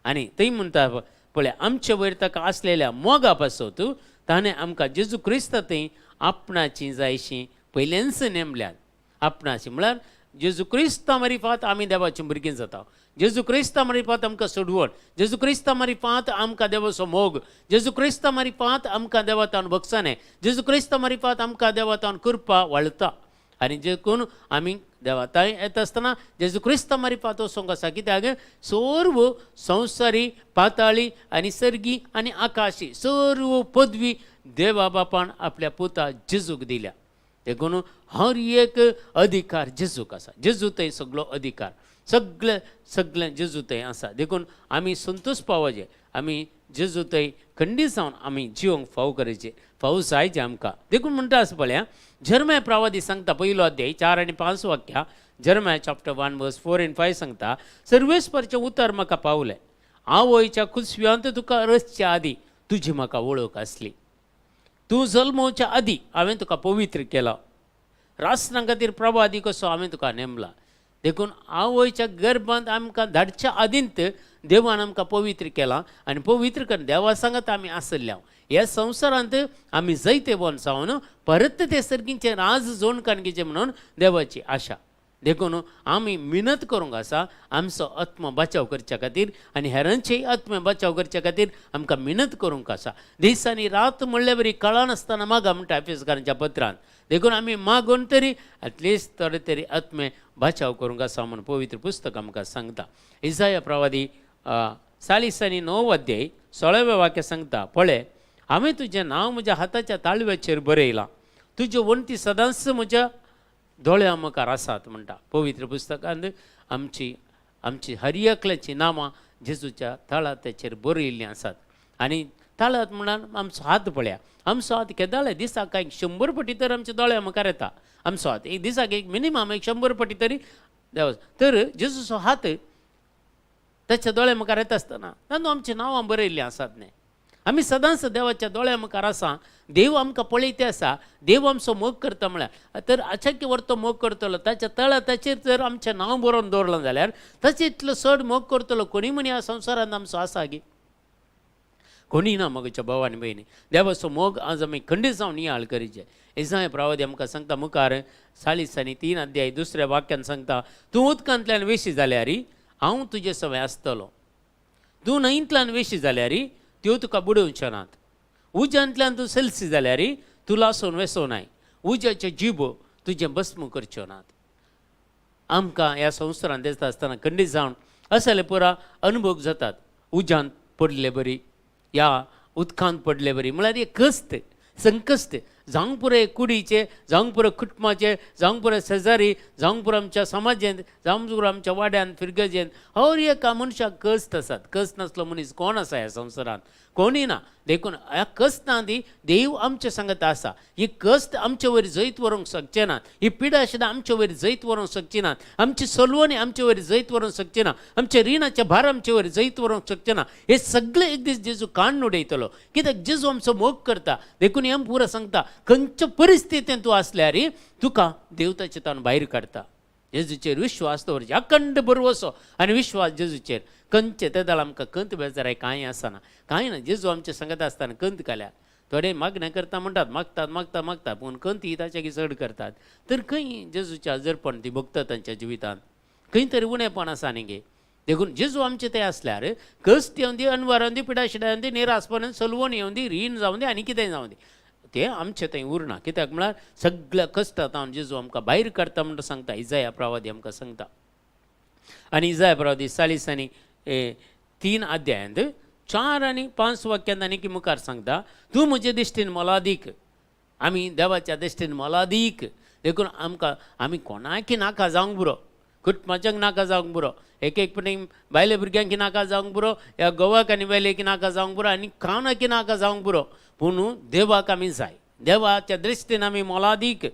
Speaker 1: आनी थंय म्हणटा पळय, आमचे वयर ताका आसलेल्या मोगा पासत ताणें आमकां जेजू क्रिस्त थंय आपणाची जायशी पयलेंच नेमल्यात. आपणाची म्हळ्यार जेजू क्रिस्ता मारिफात आमी देवाची भुरगीं जाता, जेजू क्रिस्ता मारिफात आमकां सोडवण, जेजू क्रिस्ता मारिफात आमकां देवाचो मोग, जेजू क्रिस्ता मारिफात आमकां देवातान भोगसाणें, जेजू क्रिस्ता मारिफात आमकां देवातान कृपा वाळता. आनी देखून आमी देवा थंय येता आसतना जेजू क्रिस्ता मारिफात वचोंक आसा, कित्याक सर्व संवसारी पाताळी आनी सर्गी आनी आकाशी सर्व पदवी देवा बापान आपल्या पुता जेजूक दिल्या. देखून हर एक अधिकार जेजूक आसा, जेजू थंय सगलो अधिकार, सगळे सगळें जेजू थंय आसा. देखून आमी संतोश पावचे, आमी जेजू थंय खंडीत जावन आमी जिवंक फाव करचें, फाव जायचें आमकां. देखून म्हणटा आसा पळया, जर्मया प्रवादी सांगता 1 अध्याय 4 आनी 5 वाक्यां, Jeremiah chapter 1 verse 4 and 5 सांगता, सर्वेस्परचें उतर म्हाका पावलें, आवयच्या कुसव्यांत तुका रचच्या आदीं तुजी म्हाका वळख आसली, तूं जल्मोवच्या आदीं हांवें तुका पवित्र केला, राष्ट्रां खातीर प्रवादी कसो हांवें तुका नेमला. देखून आवयच्या गर्भांत आमकां धाडच्या आदींत देवान आमकां पवित्र केलां आनी पवित्र करून देवा सांगत आमी आसल्या ह्या संवसारांत आमी जैतेवन जावन परत ते सर्गींचें राज जोणकाणकीचें म्हणून देवाची आशा. देखून आमी मिनत करूंक आसा आमचो आत्मा बचाव करच्या खातीर आनी हेरांचेय आत्मे बचाव करच्या खातीर आमकां मिनत करूंक आसा. दीस आनी रात म्हणले बरी कळनासतना मागा म्हणटा एफेसकारांच्या पत्रान. देखून आमी मागून तरी एटलिस्ट थोडे तरी आत्मे बचाव करूंक आसा म्हूण पवित्र पुस्तक आमकां सांगता. इजाया प्रवादी 40 आनी 9 अध्याय 16व्या वाक्य सांगता, पळय हांवें तुजें नांव म्हज्या हाताच्या ताळव्याचेर बरयलां, तुज्यो वण्टी सदांच म्हज्या दोळ्या मुखार आसात म्हणटा. पवित्र पुस्तकांत आमची आमची हर एकल्याची नांवां जेजूच्या तळात्याचेर बरयिल्लीं आसात. आनी तळात म्हणून आमचो हात पळया, आमचो हात केदाळे दिसाक कांय 100 पटी तर आमच्या दोळ्या मुखार येता. आमचो हात एक दिसाक एक मिनिमम 100 पटी तरी देव तर जेजूचो हात ताच्या दोळ्या मुखार येता आसतना तातूंत आमचीं नांवां बरयिल्लीं आसात न्ही. आमी सदांच देवाच्या दोळ्या मुखार आसा, देव आमकां पळयते आसा, देव आमचो मोग करता म्हळ्यार तर अचानक वर तो मोग करतलो ताच्या तळा ताचेर जर आमचें नांव बरोवन दवरलां जाल्यार ताचे इतलो चड मोग करतलो कोणी म्हणी ह्या संवसारांत आमचो आसा गी. कोणी ना मगच्या भाव आनी भयणी. देवाचो मोग आज आमी खंडीत जावन नियाळ करीचे. इसाय प्रवादी आमकां सांगता मुखार 43 अध्याय दुसऱ्या वाक्यान सांगता, तूं उदकांतल्यान वेशी जाल्यार हांव तुजे सवें आसतलो, तूं न्हंयंतल्यान वेशी जाल्यार त्यो तुका बुडोवच्यो नात, उज्यांतल्यान तूं सेल्सी जाल्यार तूं लासून वेसोनाय, उज्याच्यो जिबो तुजें भस्म करच्यो नात. आमकां ह्या संवसारांत दिसता आसतना खंडीत जावन असले पुरा अनुभव जातात. उज्यांत पडले बरी या उदकांत पडले बरी, म्हळ्यार एक कश्ट संकश्ट जावंक पुरो कुडीचे, जावंक पुरो कुटुंबाचे, जावंक पुरो शेजारी, जावंक पुरो आमच्या समाजेंत, जावंक पुरो आमच्या वाड्यांत फिरगजेंत, हर एका मनशाक कश्ट आसात. कश्ट नासलो मनीस कोण आसा ह्या संवसारांत? कोणूय ना. देखून ह्या कश्टां दी देव आमचे सांगत आसा. ही कश्ट आमचे वयर जैत व्हरूंक शकचे नात, ही पिडा सुद्दां आमचे वयर जैत व्हरूंक शकची नात, आमची सलवणी आमचे वयर जैत व्हरूंक शकची ना, आमचे रिणाचे भार आमचे वयर जैत व्हरूंक शकचे ना. हे सगळे एक दीस जेजू काडून उडयतलो, कित्याक जेजू आमचो मोग करता. देखून हें पुरो सांगता, खंयच्या परिस्थितींत तूं आसल्यार तुका देव ताचे ताणून भायर काडटा. जेजूचेर विश्वास दवरचे, अखंड भरवसो आनी विश्वास जेजूचेर. खंयचे ते जाल्यार आमकां कंत बेजाराय कांय आसना, कांय ना. जेजू आमचे सांगत आसतना कंत घाल्यार थोडे मागणें करता म्हणटात, मागतात मागता मागता, पूण कंत ही ताच्या चड करतात. तर खंय जेजूचें हजरपण ती भोगता तांच्या जिवितांत, खंय तरी उणेपण आसा न्ही गे. देखून जेजू आमचे ते आसल्यार कश्ट येवन दी, अनवार येवन दी, पिडाशिडा येवन दी, निरासपण सलवण येवन दी, रीण जावन दी आनी कितेंय जावन दी, ते आमचे थंय उरना. कित्याक म्हळ्यार सगळ्या कश्टांत जेजू आमकां भायर काडटा म्हणून सांगता. इजाया प्रवादी आमकां सांगता. आनी इजाया प्रवादी 43 अध्यायांत 4 आनी 5 वाक्यांत आनी की मुखार सांगता, तूं म्हजे दिश्टीन मोलादीक. आमी देवाच्या दिश्टीन मोलादीक. देखून आमकां आमी कोणाकी नाका जावंक पुरो, कुटुंबाच्यांक नाका जावंक पुरो, एक एक पटी बायले भुरग्यांकी नाका जावंक पुरो, ह्या गोवाक आनी बायलेकी नाका जावंक पुरो, आनी कानाकी नाका जावंक पुरो, पूण देवाक आमी जाय. देवाच्या दृश्टीन आमी मोलादीक.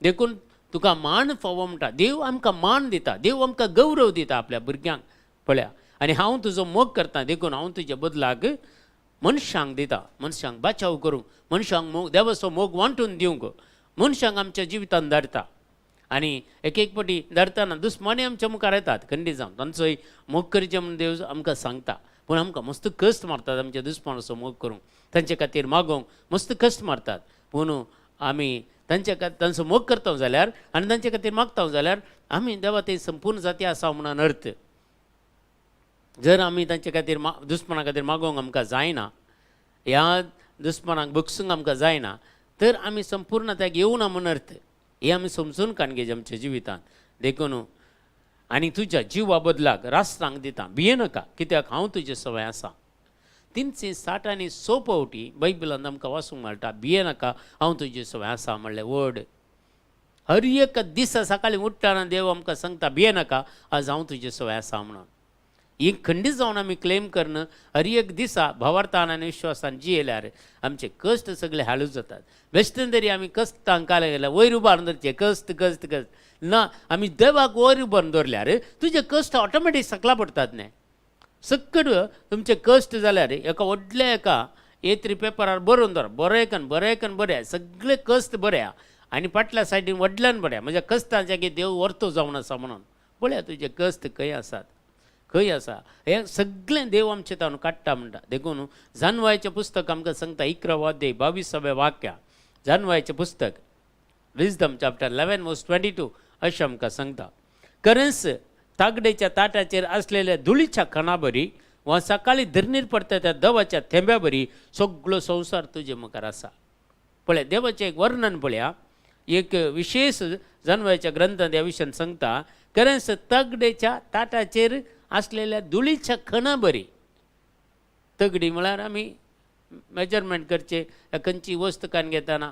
Speaker 1: देखून तुका मान फावो म्हणटा. देव आमकां मान दिता, देव आमकां गौरव दिता आपल्या भुरग्यांक. पळया, आनी हांव तुजो मोग करता, देखून हांव तुज्या बदलाक मनशांक दिता, मनशांक बाचाव करूंक, मनशांक मोग, देवाचो मोग वांटून दिवंक मनशांक आमच्या जिवितांत धाडटा. आनी एक एक पटी धाडटना दुस्मानी आमच्या मुखार येतात खंडीत जावन, तांचोय मोग करचें म्हूण देव आमकां सांगता, पूण आमकां मस्त कश्ट मारतात आमच्या दुस्मानाचो मोग करूंक, तांचे खातीर मागोवंक मस्त कश्ट मारतात. पूण आमी तांचे तांचो मोग करता जाल्यार आनी तांचे खातीर मागता जाल्यार आमी देवा ते संपूर्ण जाती आसा म्हणून अर्थ. जर आमी तांचे खातीर दुस्माना खातीर मागोवंक आमकां जायना, ह्या दुस्मानाक बगसूंक आमकां जायना, तर आमी संपूर्ण त्याक येवना म्हूण अर्थ. हे आमी समजून काडगे आमच्या जिवितांत. देखून आनी तुज्या जिवा बदलाक राष्ट्रांक दिता, भियेनाका, कित्याक हांव तुजे सवय आसा. 360 आनी 6 फावटी बायबलांत आमकां वाचूंक मेळटा, भियेनाका हांव तुजे सवय आसा म्हणलें वर्ड. हर एक दिसा सकाळीं उठ्ठना देव आमकां सांगता, भियेनाका, आज हांव तुजे सवय आसा म्हणून. ही खंडीत जावन आमी क्लेम करन हर एक दिसा भावार्थान आनी विश्वासान जियेल्यार आमचे कश्ट सगळे हालू जातात. बेश्टेन तरी आमी कश्टांक काले गेल्यार वयर उबारून धरचे, कश्ट कश्ट कश्ट ना, आमी देवाक वयर उबारून दवरल्यार तुजे कश्ट ऑटोमॅटीक सकला पडटात न्ही. सकट तुमचे कश्ट जाल्यार एका व्हडल्या एका ए3 पेपरार बरोवन दवर, बरें बरें बरें सगळे कश्ट बऱ्या आनी फाटल्या सायडीन व्हडल्यान बऱ्या, म्हणजे कश्टांचे की देव वर्तो जावन आसा म्हणून. पळया तुजे कश्ट खंय आसात, खंय आसा, हें सगळें देव आमचें ताणून काडटा म्हणटा. देखून जानवायचें पुस्तक आमकां सांगता 11 अध्याय 22व्या वाक्या, जानवायचें पुस्तक विजडम चॅप्टर 11 वर्स 22 अशें आमकां सांगता, करंस तागडेच्या ताटाचेर आसलेल्या धुळीच्या खणाबरी वा सकाळीं धरणीर पडटा त्या दवाच्या थेंब्या बरी सगळो संवसार तुजे मुखार आसा. पळय देवाचें एक वर्णन पळया, एक विशेष जानवायच्या ग्रंथांत ह्या विशयान सांगता, करंस तगडेच्या ताटाचेर आसलेल्या धुळीच्या खणा बरी. तगडी म्हळ्यार आमी मेजरमेंट करचे, खंयची वस्त कान घेतना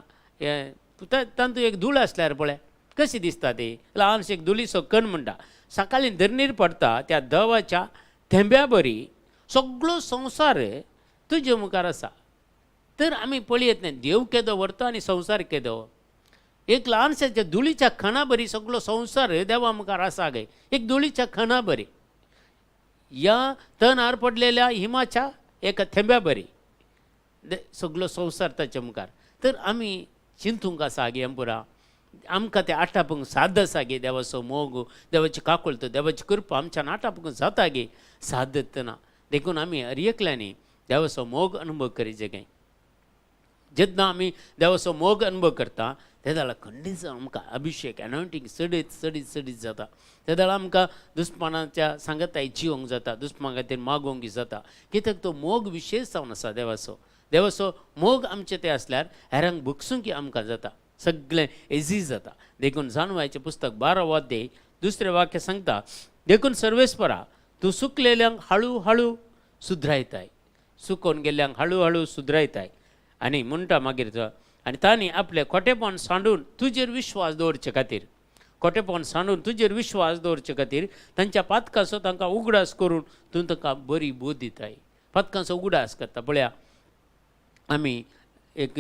Speaker 1: तातूंत एक धूळ आसल्यार पळय कशी दिसता ती, ल्हानशी एक धुळीचो कण म्हणटा. सकाळीं धरणीर पडटा त्या दवाच्या थेंब्या बरी सगळो संवसार तुजे मुखार आसा. तर आमी पळयत न्ही देव केदो व्हरता आनी संवसार केदो. एक ल्हानशा धुळीच्या खणा बरी सगळो संवसार देवा मुखार आसा गे, एक धुळीच्या खणा बरी, ह्या तणार पडलेल्या हिमाच्या एका थेंब्या बरी सगळो संवसार ताच्या मुखार. तर आमी चिंतूंक आसा गे पुरा, आमकां तें आटापूंक साद आसा गे, देवाचो मोग, देवाची काकुळट, देवाची कृपा आमच्यान आटापूंक जाता गे, सादत ना. देखून आमी हर एकल्यांनी देवाचो मोग अनुभव करीचे काय. जेन्ना आमी देवाचो मोग अनुभव करता ते जाल्यार खंडीत आमकां अभिशेक एनॉयंटींग चडीत चडीत चडीत जाता. ते जाल्यार आमकां दुस्मानाच्या सांगताय जिवंक जाता, दुस्मान खातीर मागोवंक जाता. कित्याक तो मोग विशेश जावन आसा देवाचो. देवाचो मोग आमचे ते आसल्यार हेरांक भोगसूंक आमकां जाता, सगळें एजी जाता. देखून जाणवायचें पुस्तक 12 अध्याय दुसरें वाक्य सांगता, देखून सर्वेस्परा तूं सुकलेल्यांक हळू हळू सुदरायताय, सुकोवन गेल्ल्यांक हळू हळू सुदरायताय. आनी म्हणटा मागीर तो, आनी तांणी आपलें खोटेपण सांडून तुजेर विश्वास दवरचे खातीर, खोटेपण सांडून तुजेर विश्वास दवरचे खातीर तांच्या पातकाचो तांकां उगडास करून तूं तांकां बरी बोध दिताय. पातकांचो उगडास करता. पळया आमी एक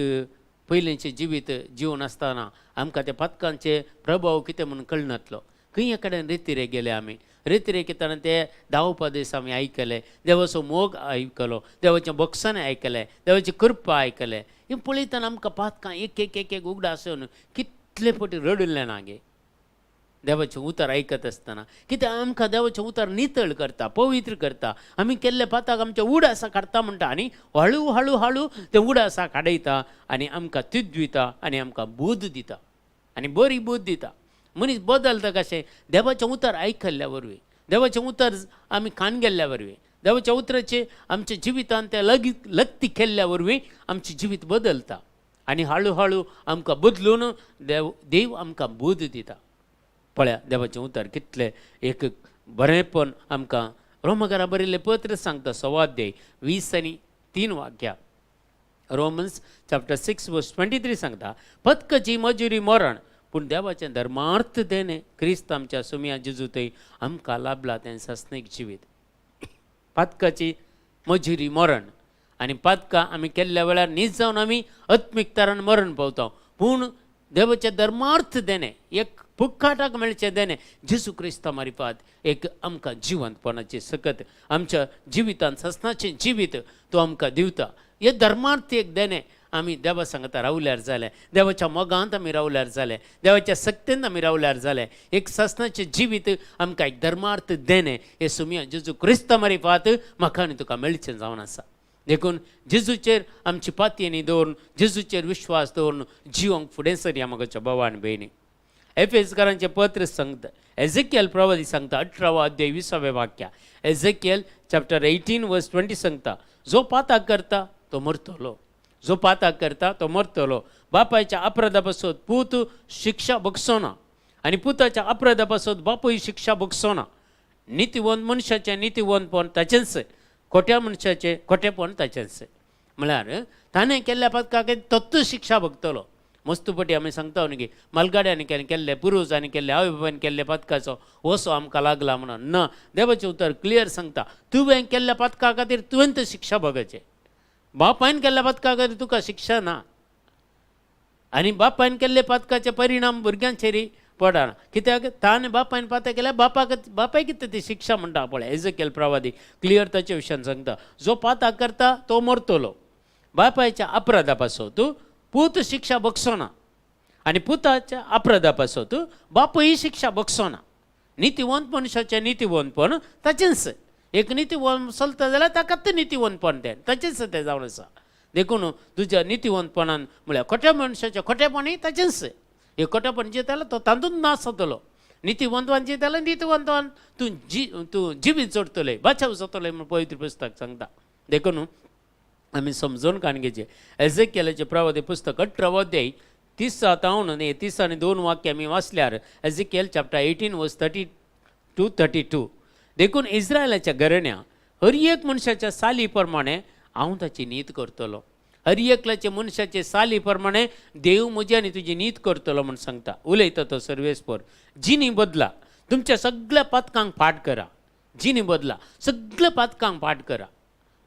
Speaker 1: पयलींचें जिवीत जिवन आसतना आमकां त्या पातकांचे प्रभाव कितें म्हणून कळनातलो. खंय कडेन रेतिरे गेले आमी, रेतिरे घेतना ते धांवपा दीस आमी आयकले, देवाचो मोग आयकलो, देवाचें बक्षाणें आयकलें, देवाची कृपा आयकलें. हें पळयतना आमकां पातकां एक एक एक एक उगडास येवन कितले फावटी रडिल्लें ना गे देवाचें उतर आयकत आसतना. कित्याक आमकां देवाचें उतर नितळ करता, पवित्र करता. आमी केल्ले पाताक आमच्या उडासा काडटा म्हणटा आनी हळू हळू हळू ते उडासा काडयता आनी आमकां तिद्विता आनी आमकां बूद दिता आनी बरी बूद दिता. मनीस बदलता कशें? देवाचें उतर आयकल्ल्या वरवीं, देवाचें उतर आमी कान गेल्ल्या वरवीं, देवाच्या उतराचें आमच्या जिवितान तें लग्ती केल्ल्या वरवीं आमचें जिवीत बदलता आनी हळू हळू आमकां बदलून देव आमकां बूद दिता. पळया देवाचें उतर कितलें एक बरेंपण आमकां रोमकारा बरयल्लें पत्र सांगता, 1.25 20 आनी 3 वाक्या, रोमन्स चॅप्टर 6 वर्स 23 सांगता, पतकची मजुरी मरण, पूण देवाचें धर्मार्थ देणें क्रिस्त आमच्या सुमया जेजू थंय आमकां लाभला तें सासणीक जिवीत. पातकाची मजुरी मरण आनी पातकां आमी केल्ल्या वेळार नीज जावन आमी आत्मीक तरान मरण पावता, पूण देवाचें धर्मार्थ देणें एक फुक्काटाक मेळचें देणें जेजू क्रिस्ता मारिफात एक आमकां जिवंतपणाची सकत आमच्या जिवितान सासणाचें जिवीत तो आमकां दिवता. हे धर्मार्थ एक देणें आमी देवा सांगता रावल्यार जालें, देवाच्या मोगांत आमी रावल्यार जालें, देवाच्या सक्तेन आमी रावल्यार जालें, एक सासणाचें जिवीत आमकां एक धर्मार्थ देणें हे सुमया जेजू क्रिस्ता मारिफात म्हाका आनी तुका मेळचें जावन आसा. देखून जेजूचेर आमची पातयेनी दवरून, जेजूचेर विश्वास दवरून जिवंक फुडें सरया म्हज्या भावा आनी भयणी. एफेसकारांचें पत्र सांगता, एझेकियल प्रवादी सांगता 18 अध्याय 20 वाक्या, एझेकियल चॅप्टर 18 वर्स 20 सांगता, जो पाताक करता तो मरतलो, जो पाताक करता तो मरतलो. बापायच्या अपराधा पासत पूत शिक्षा भोगसो ना आनी पुताच्या अपराधा पासत बापूय शिक्षा भोगसो ना. नितीवंत मनशाचें नितीवंतपण ताचेंच, खोट्या मनशाचें खोटेपण ताचेंच. म्हळ्यार ताणें केल्ल्या पातकाक तत्व शिक्षा भोगतलो. मस्तुपटी आमी सांगता न्ही की मालगाड्यांनी केल्ले, पुर्वजांनी केल्ले, आवय बापायन केल्ले पातकाचो वसो आमकां लागला म्हणून ना. देवाचें उतर क्लियर सांगता, तुवें केल्ल्या पातका खातीर तुवें तें शिक्षा भोगचें, बापायन केल्ल्या पातका खातीर तुका शिक्षा ना. आनी बापायन केल्ले पातकाचे परिणाम भुरग्यांचेर पडना, कित्याक ताणें बापायन पातक केल्यार बापायक कितें ती शिक्षा म्हणटा पळय. एझेकियल प्रवादी क्लियर ताच्या विशयान सांगता, जो पाताक करता तो मरतलो. बापायच्या अपराधा पासत पूत शिक्षा भोगसो ना आनी पुताच्या अपराधा पासत बापूय शिक्षा भोगसो ना. नितीवंत मनशाचें नितीवंतपण ताचेंच, एक नितीवंत चलता जाल्यार ताका तें नितीवंतपण तें ताचेंच तें जावन आसा. देखून तुज्या नितीवंतपणान म्हळ्यार खोट्या मनशाचें खोटेपणूय ताचेंच, एक खोटेपण जियेतालो तो तातूंत नाश जातलो, नितीवंतवान जियेतालो नितीवंतवान तूं जिवीत जोडटलें, बचाव जातलें म्हूण पवित्र पुस्तक सांगता. देखून आमी समजून काण घेवचें. एझेकियलाचें प्रवादी पुस्तक 18 अध्याय 30 आनी 30 आनी 2 वाक्य आमी वाचल्यार, एझेकियल चॅप्टर 18 वर्स 32 32, देखून इस्रायलाच्या घराण्या हर एक मनशाच्या साली प्रमाणे हांव ताची नीत करतलो. हर एकल्याच्या मनशाचे साली प्रमाणे देव म्हजी आनी तुजी नीत करतलो म्हूण सांगता, उलयता तो सर्वेस्पर. जिनी बदला तुमच्या सगळ्या पातकांक फाट करा, जिनी बदला सगळ्या पातकांक फाट करा.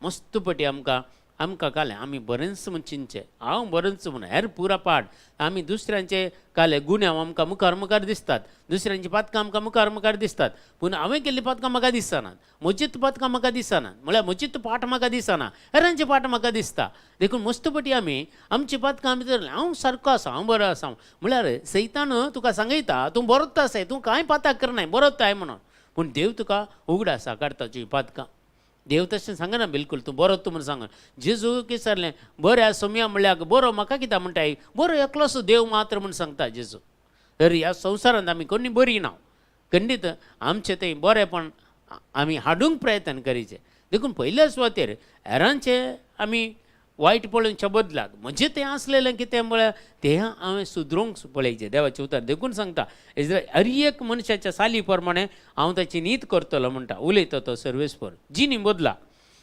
Speaker 1: मस्त पटी आमकां आमकां कालें आमी बरेंच म्हूण चिंतचें, हांव बरेंच म्हूण हेर पुरा पाड आमी दुसऱ्यांचे काले गुन्यांव आमकां मुखार मुखार दिसतात, दुसऱ्यांची पातकां आमकां मुखार मुखार दिसतात, पूण हांवें केल्लीं पातकां म्हाका दिसनात, म्हजीच पातकां म्हाका दिसनात, म्हळ्यार म्हजीच पाठ म्हाका दिसना, हेरांची पाठ म्हाका दिसता. देखून मस्तपटी आमी आमची पातकां आमी धरली, हांव सारको आसा, हांव बरो आसा, म्हळ्यार सैतान तुका सांगयता तूं बरोच आसाय, तूं कांय पाताक करनाय, बरोच आहाय म्हणून, पूण देव तुका उगडासा काडटा तुजी पातकां. देव तशें सांगना बिलकूल तूं बरो तूं म्हूण सांगना. जेजू विचारलें बऱ्या सोम्या म्हणल्यार बरो म्हाका कित्याक म्हणटाय, बरो एकलोसो देव मात्र म्हूण सांगता जेजू. तर ह्या संवसारांत आमी कोणी बरी ना, खंडीत आमचें थंय बरेंपण आमी हाडूंक प्रयत्न करीचें. देखून पयल्या सुवातेर हेरांचें आमी वायट पळोवच्या बदलाक म्हजें तें आसलेलें कितें म्हळ्यार तें हांवें सुदरूंक पळयचें देवाचें उतर. देखून सांगता हर एक मनशाच्या साली प्रमाणे हांव ताची नीत करतलो म्हणटा, उलयता तो सर्वेस्पर. जिनी बदला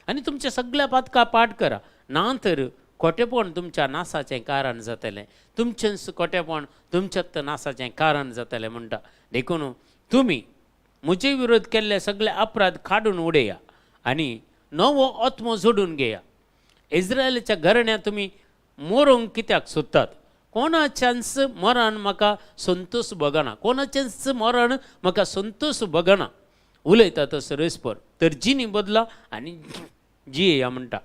Speaker 1: आनी तुमच्या सगळ्या पातकां पाठ करा, ना तर खोटेपण तुमच्या नासाचें कारण जातलें, तुमचेंच खोटेपण तुमच्याच नासाचें कारण जातलें म्हणटा. देखून तुमी म्हजे विरोध केल्ले सगळे अपराध काडून उडया आनी नवो आत्मो जोडून घेया. इस्रायलाच्या घराण्यांत तुमी मरोंक कित्याक सोदतात? कोणाच्याच मरण म्हाका संतोश भोगना, कोणाचेंच मरण म्हाका संतोश भोगना, उलयता तो सर्वेस्पर. तर जिनी बदला आनी जियेया म्हणटा,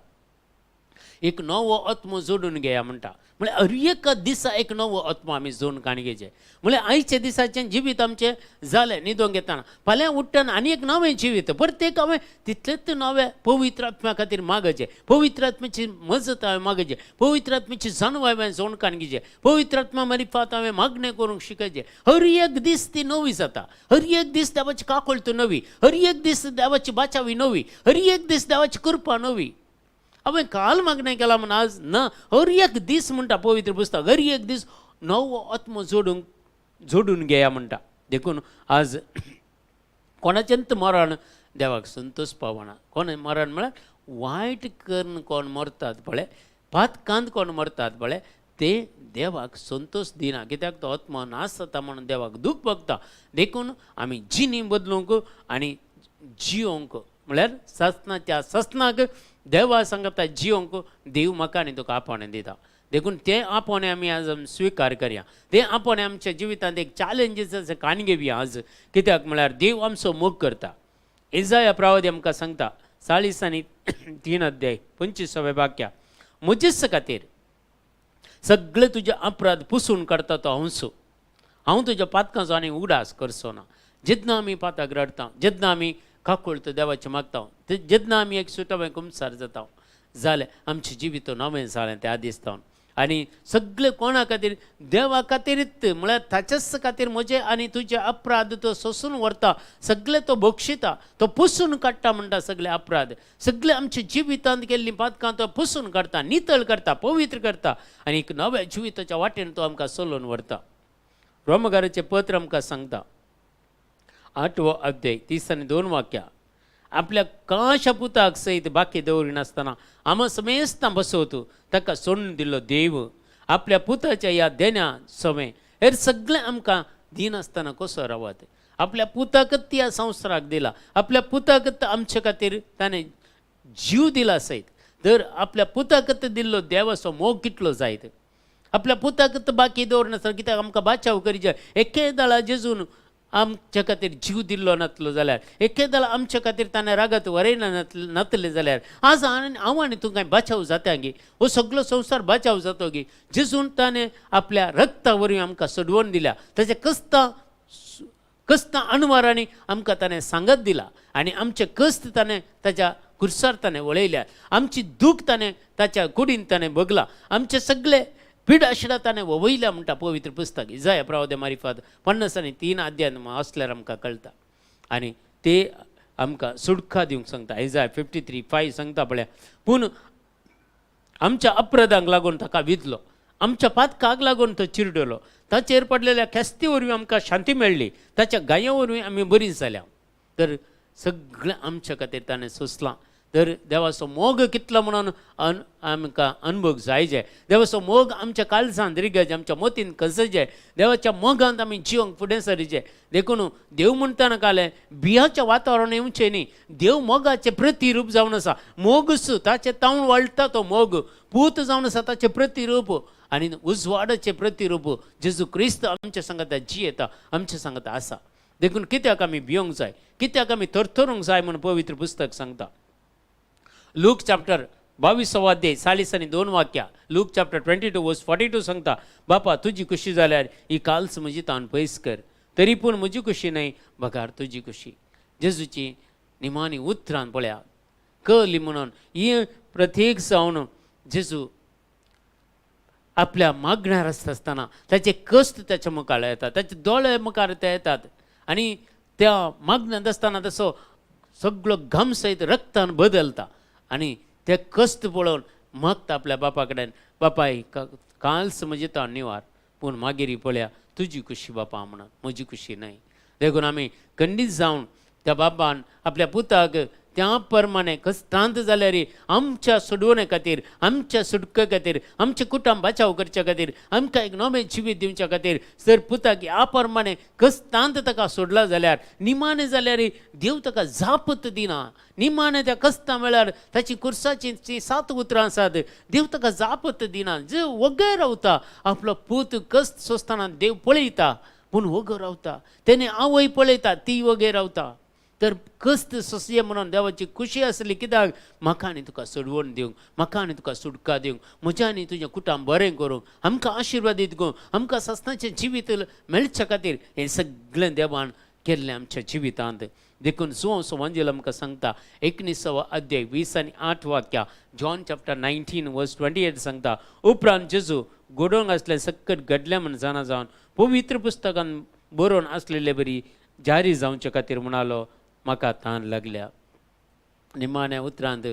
Speaker 1: एक नवो आत्मो जोडून घेया म्हणटा. म्हळ्यार हर एका दिसा एक नवो आत्मो आमी जोडून काणी घेवचें. म्हळ्यार आयच्या दिसाचें जिवीत आमचें जालें न्हिदोंक येतना, फाल्यां उठ्ठना आनी एक नवें जिवीत, प्रत्येक हांवें तितलेंच नवें पवित्र आत्म्या खातीर मागचें, पवित्र आत्म्याची मजत हांवें मागचें, पवित्र आत्म्याची जाणवाय हांवें जोडून काणी घेवचें, पवित्र आत्मा मारिफात हांवें मागणें करूंक शिकयचें. हर एक दीस ती नवी जाता, हर एक दीस देवाची काकळत नवी, हर एक दीस देवाची बाचावी नवी, हर एक दीस देवाची कृपा नवी. हांवें काल मागणें केलां म्हूण आज ना, हर एक दीस म्हणटा पवित्र पुस्तक, हर एक दीस नवो आत्मो जोडूंक जोडून घेया म्हणटा. देखून आज कोणाचेंच मरण देवाक संतोश पावना. कोण मरण म्हळ्यार वायट करून कोण मरतात पळय, पातकांत कोण मरतात पळय, ते देवाक संतोश दिना, कित्याक तो आत्मो नाश जाता म्हणून देवाक दूख भोगता. देखून आमी जिणी बदलूंक आनी जियोंक म्हळ्यार सासणाच्या सासणाक देवा सांगता जियोंक देव म्हाका आनी तुका आपोवणें दिता. देखून तें आपोवणें आमी आज स्विकार करया, तें आपोवणें आमच्या जिवितांत एक चॅलेंजीस कान घेवया आज, कित्याक म्हळ्यार देव आमचो मोग करता. इजाया प्रवादी आमकां सांगता 43 अध्याय 25व्या वाक्या, म्हजेच खातीर सगळे तुजे अपराध पुसून काडटा तो हांवसो, हांव तुज्या पातकांचो आनी उगडास करचो ना. जेन्ना आमी पाताक रडटा, जेन्ना आमी काकुळट देवाचें मागता, जेन्ना आमी एक सुटावें कुमसार जाता, जालें आमचें जिवीत नवें जालें त्या दिसता. आनी सगळे कोणा खातीर? देवा खातीरच, म्हळ्यार ताच्याच खातीर म्हजे आनी तुजे अपराध तो सोसून व्हरता, सगळे तो बक्षिता, तो पुसून काडटा म्हणटा. सगळे अपराध, सगळे आमच्या जिवितांत केल्लीं पातकां तो पुसून काडटा, नितळ करता, पवित्र करता आनी एक नव्या जिविताच्या वाटेन तो आमकां चलोवन व्हरता. रोमकाराचें पत्र आमकां सांगता 8वो अध्याय 30 आनी 2 वाक्या, आपल्या काशा पुताक सयत बाकी दवरिनासतना आमा समेस्तां बसवतू ताका सोडून दिल्लो देव आपल्या पुताच्या ह्या देण्या सवें हेर सगळें आमकां दिनासतना कसो रावत? आपल्या पुताकच ह्या संवसाराक दिला, आपल्या पुताकच आमचे खातीर ताणें जीव दिला सयत. तर आपल्या पुताकच दिल्लो देवाचो मोग कितलो जायत? आपल्या पुताकच बाकी दवरनासतना कित्याक आमकां बाचाव करीचे? एकेदाळा जेजून आमच्या खातीर जीव दिल्लो नातलो जाल्यार, एकेदाळा आमच्या खातीर ताणें रागात वरयना नातलें जाल्यार, आज हांव आनी तूं कांय बाचाव जाता गी? हो सगलो संवसार बाचाव जातो गी? जेजून ताणें आपल्या रक्ता वरवीं आमकां सोडवण दिल्या, ताच्या कस्तां कस्तां अणवारांनी आमकां ताणें सांगत दिला आनी आमचे कस्त ताणें ताच्या कुर्सार ताणें वळयल्या, आमची दूख ताणें ताच्या कुडीन ताणें भोगला, आमचे सगळे पिडाशिडा ताणें ववयल्या म्हणटा पवित्र पुस्तक. इजाया प्रवाद्या मारिफात 53 अध्याय आसल्यार आमकां कळटा आनी ते आमकां सुटका दिवंक सांगता. इजाया 53:5 सांगता पळया, पूण आमच्या अपराधांक लागून ताका विजलो, आमच्या पातकाक लागून तो चिरडलो, ताचेर पडलेल्या ख्यास्ती वरवीं आमकां शांती मेळ्ळी, ताच्या गाया वरवीं आमी बरीं जाल्या. तर सगळें आमच्या खातीर ताणें सोंसलां. तर देवाचो मोग कितलो म्हणून आमकां अनुभव जायजे. देवाचो मोग आमच्या काळजांत रिगजे, आमच्या मतीन कसजे, देवाच्या मोगांत आमी जिवंक फुडें सरीचे. देखून देव म्हणटाना कालें बियाच्या वातावरण येवचें न्ही. देव मोगाचें प्रतिरूप जावन आसा. मोगूच ताचें तावण वळटा तो मोग पूत जावन आसा, ताचें प्रतिरूप आनी उजवाडाचें प्रतिरूप जेजू क्रिस्त आमच्या सांगाता जियेता, आमच्या सांगाता आसा. देखून कित्याक आमी भियोंक जाय, कित्याक आमी थरथरूंक जाय म्हूण पवित्र पुस्तक सांगता. लूक चॅप्टर 22वो अध्याय 42 वाक्या, लूक चॅप्टर 22 वर्स 42 सांगता, बापा तुजी खुशी जाल्यार ही काल्स म्हजी तान पयस कर, तरी पूण म्हजी खुशी न्हय बगार तुजी खुशी. जेजूची निमाणी उतरान पळया. कळली म्हणून ही प्रत्येक जावन जेजू आपल्या मागण्यार आसता आसतना ताचे कश्ट ताच्या मुखार येतात, ताचे दोळे मुखार ते येतात आनी त्या मागण्यांत आसतना तसो सगळो घाम सयत रक्तान बदलता आनी ते कश्ट पळोवन मागता आपल्या बापा कडेन, बापाय काल्स म्हजे तो निवार, पूण मागीर पळया तुजी खुशी बापा म्हणून, म्हजी खुशी न्हय. देखून आमी खंडीत जावन त्या बाबान आपल्या पुताक त्या प्रमाणे कश्टांत जाल्यार आमच्या सोडवणे खातीर, आमच्या सुटके खातीर, आमचे कुटुंब बचाव करच्या खातीर, आमकां एक नवें जिवीत दिवच्या खातीर जर पुताक ह्या प्रमाणे कश्टांत ताका सोडला जाल्यार निमाणें जाल्यार देव ताका जापत दिना. निमाणें त्या कश्टां वेळार ताची कुर्साची ती 7 उतरां आसात, देव ताका जापत दिना. जे वगैर रावता आपलो पूत कश्ट सोंसतना देव पळयता पूण वगो रावता, तेणे आवय पळयता ती वगैर रावता. तर कश्ट सोंसये म्हणून देवाची खुशी आसली, कित्याक म्हाका आनी तुका सोडवण दिवंक, म्हाका आनी तुका सुटका दिवंक, म्हज्या आनी तुजें कुटुंब बरें करूंक, आमकां आशिर्वादीत करूंक, आमकां सस्नाचें जिवीत मेळच्या खातीर हें सगळें देवान केल्लें आमच्या जिवितांत. देखून जुवांव वांजेल आमकां सांगता 19 अध्याय 20 आनी 8 वाक्या, जॉन चॅप्टर 19 वर्स 28 सांगता, उपरांत जेजू घडोवंक आसलें सकट घडलें म्हण जाणा जावन पवित्र पुस्तकान बरोवन आसलेले बरी जारी जावचे खातीर म्हणालो, म्हाका तान लागल्या. निमाण्या उतरांत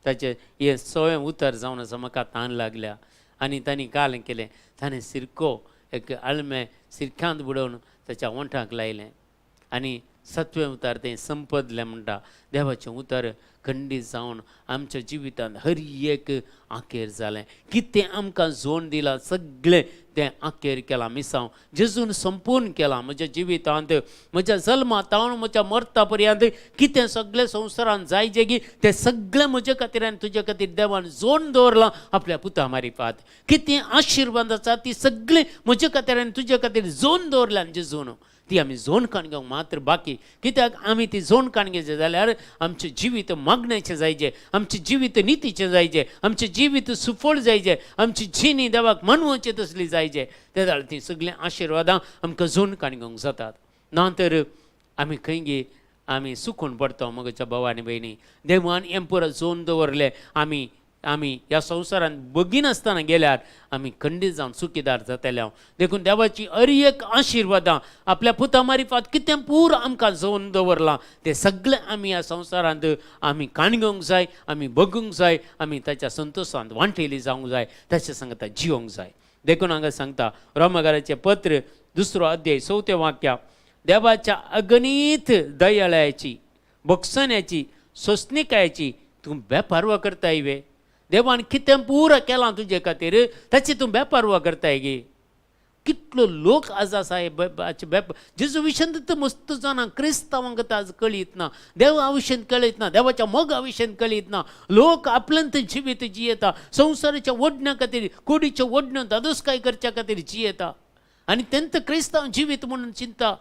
Speaker 1: ताचें हें सगळें उतर जावन आसा, म्हाका तान लागल्या. आनी तांणी काल केलें, ताणें सिरको एक आळमें सिरक्यांत बुडोवन ताच्या ओंठाक लायलें आनी 7वें उतर तें संपदलें म्हणटा. देवाचें उतर खंडीत जावन आमच्या जिवितांत हर एक आखेर जालें. कितें आमकां जोड दिलां सगळें तें आखेर केलां मिसांव जेजून संपूर्ण केलां. म्हज्या जिवितांत म्हज्या जल्मा तावन म्हज्या मरता पर्यंत कितें सगळें संवसारांत जायचें की तें सगळें म्हजे खातीर आनी तुजे खातीर देवान जोड दवरलां आपल्या पुता मारिफात. कितें आशिर्वाद आसा ती सगळीं म्हजे खातीर आनी तुजे खातीर जोड दवरल्यान जेजून, ती आमी जोड काण घेवंक मात्र बाकी. कित्याक आमी ती जोड काण घेवचें जाल्यार आमचें जिवीत मागण्याचें जायचें, आमचें जिवीत नितीचें जायचें, आमचें जिवीत सुफळ जायचें, आमची जिणी देवाक मानवचें तसली जायचें. ते जाल्यार तीं सगळीं आशिर्वादां आमकां जोड काण घेवंक जातात. ना तर आमी खंय गे आमी सुकून पडटा म्हज्या भाव आनी भयणी. देवान हें पुरो जोड दवरलें, आमी आमी ह्या संवसारांत बगिनासतना गेल्यार आमी खंडीत जावन सुखीदार जातले हांव. देखून देवाची हर एक आशिर्वादां आपल्या पुता मारिफात कितें पूर आमकां जोवन दवरलां तें सगळें आमी ह्या संवसारांत आमी काण घेवंक जाय, आमी बगूंक जाय, आमी ताच्या संतोशांत वांटेली जावंक जाय, ताच्या सांगता जिवंक जाय. देखून हांगा सांगता रोमकाराचें पत्र 2 अध्याय 4 वाक्या, देवाच्या अगणीत दयाळाची, बक्षण्याची, सोंसणिकायेची तूं बेपारवा करताय वे. देवान कितें पुरो केलां तुजे खातीर ताची तूं बेपारवा करताय गे. कितलो लोक आज आसा जेजू विशंत तर मस्त जाणां क्रिस्तांवांक आज कळीत ना, देवा विशयन कळीत ना, देवाच्या मोगा विशयन कळीत ना. लोक आपल्यांत जिवीत जियेता, संवसाराच्या ओडण्या खातीर, कुडीच्या ओडण्या दादोसकाय करच्या खातीर जियेता आनी तेंत क्रिस्तांव जिवीत म्हणून चिंता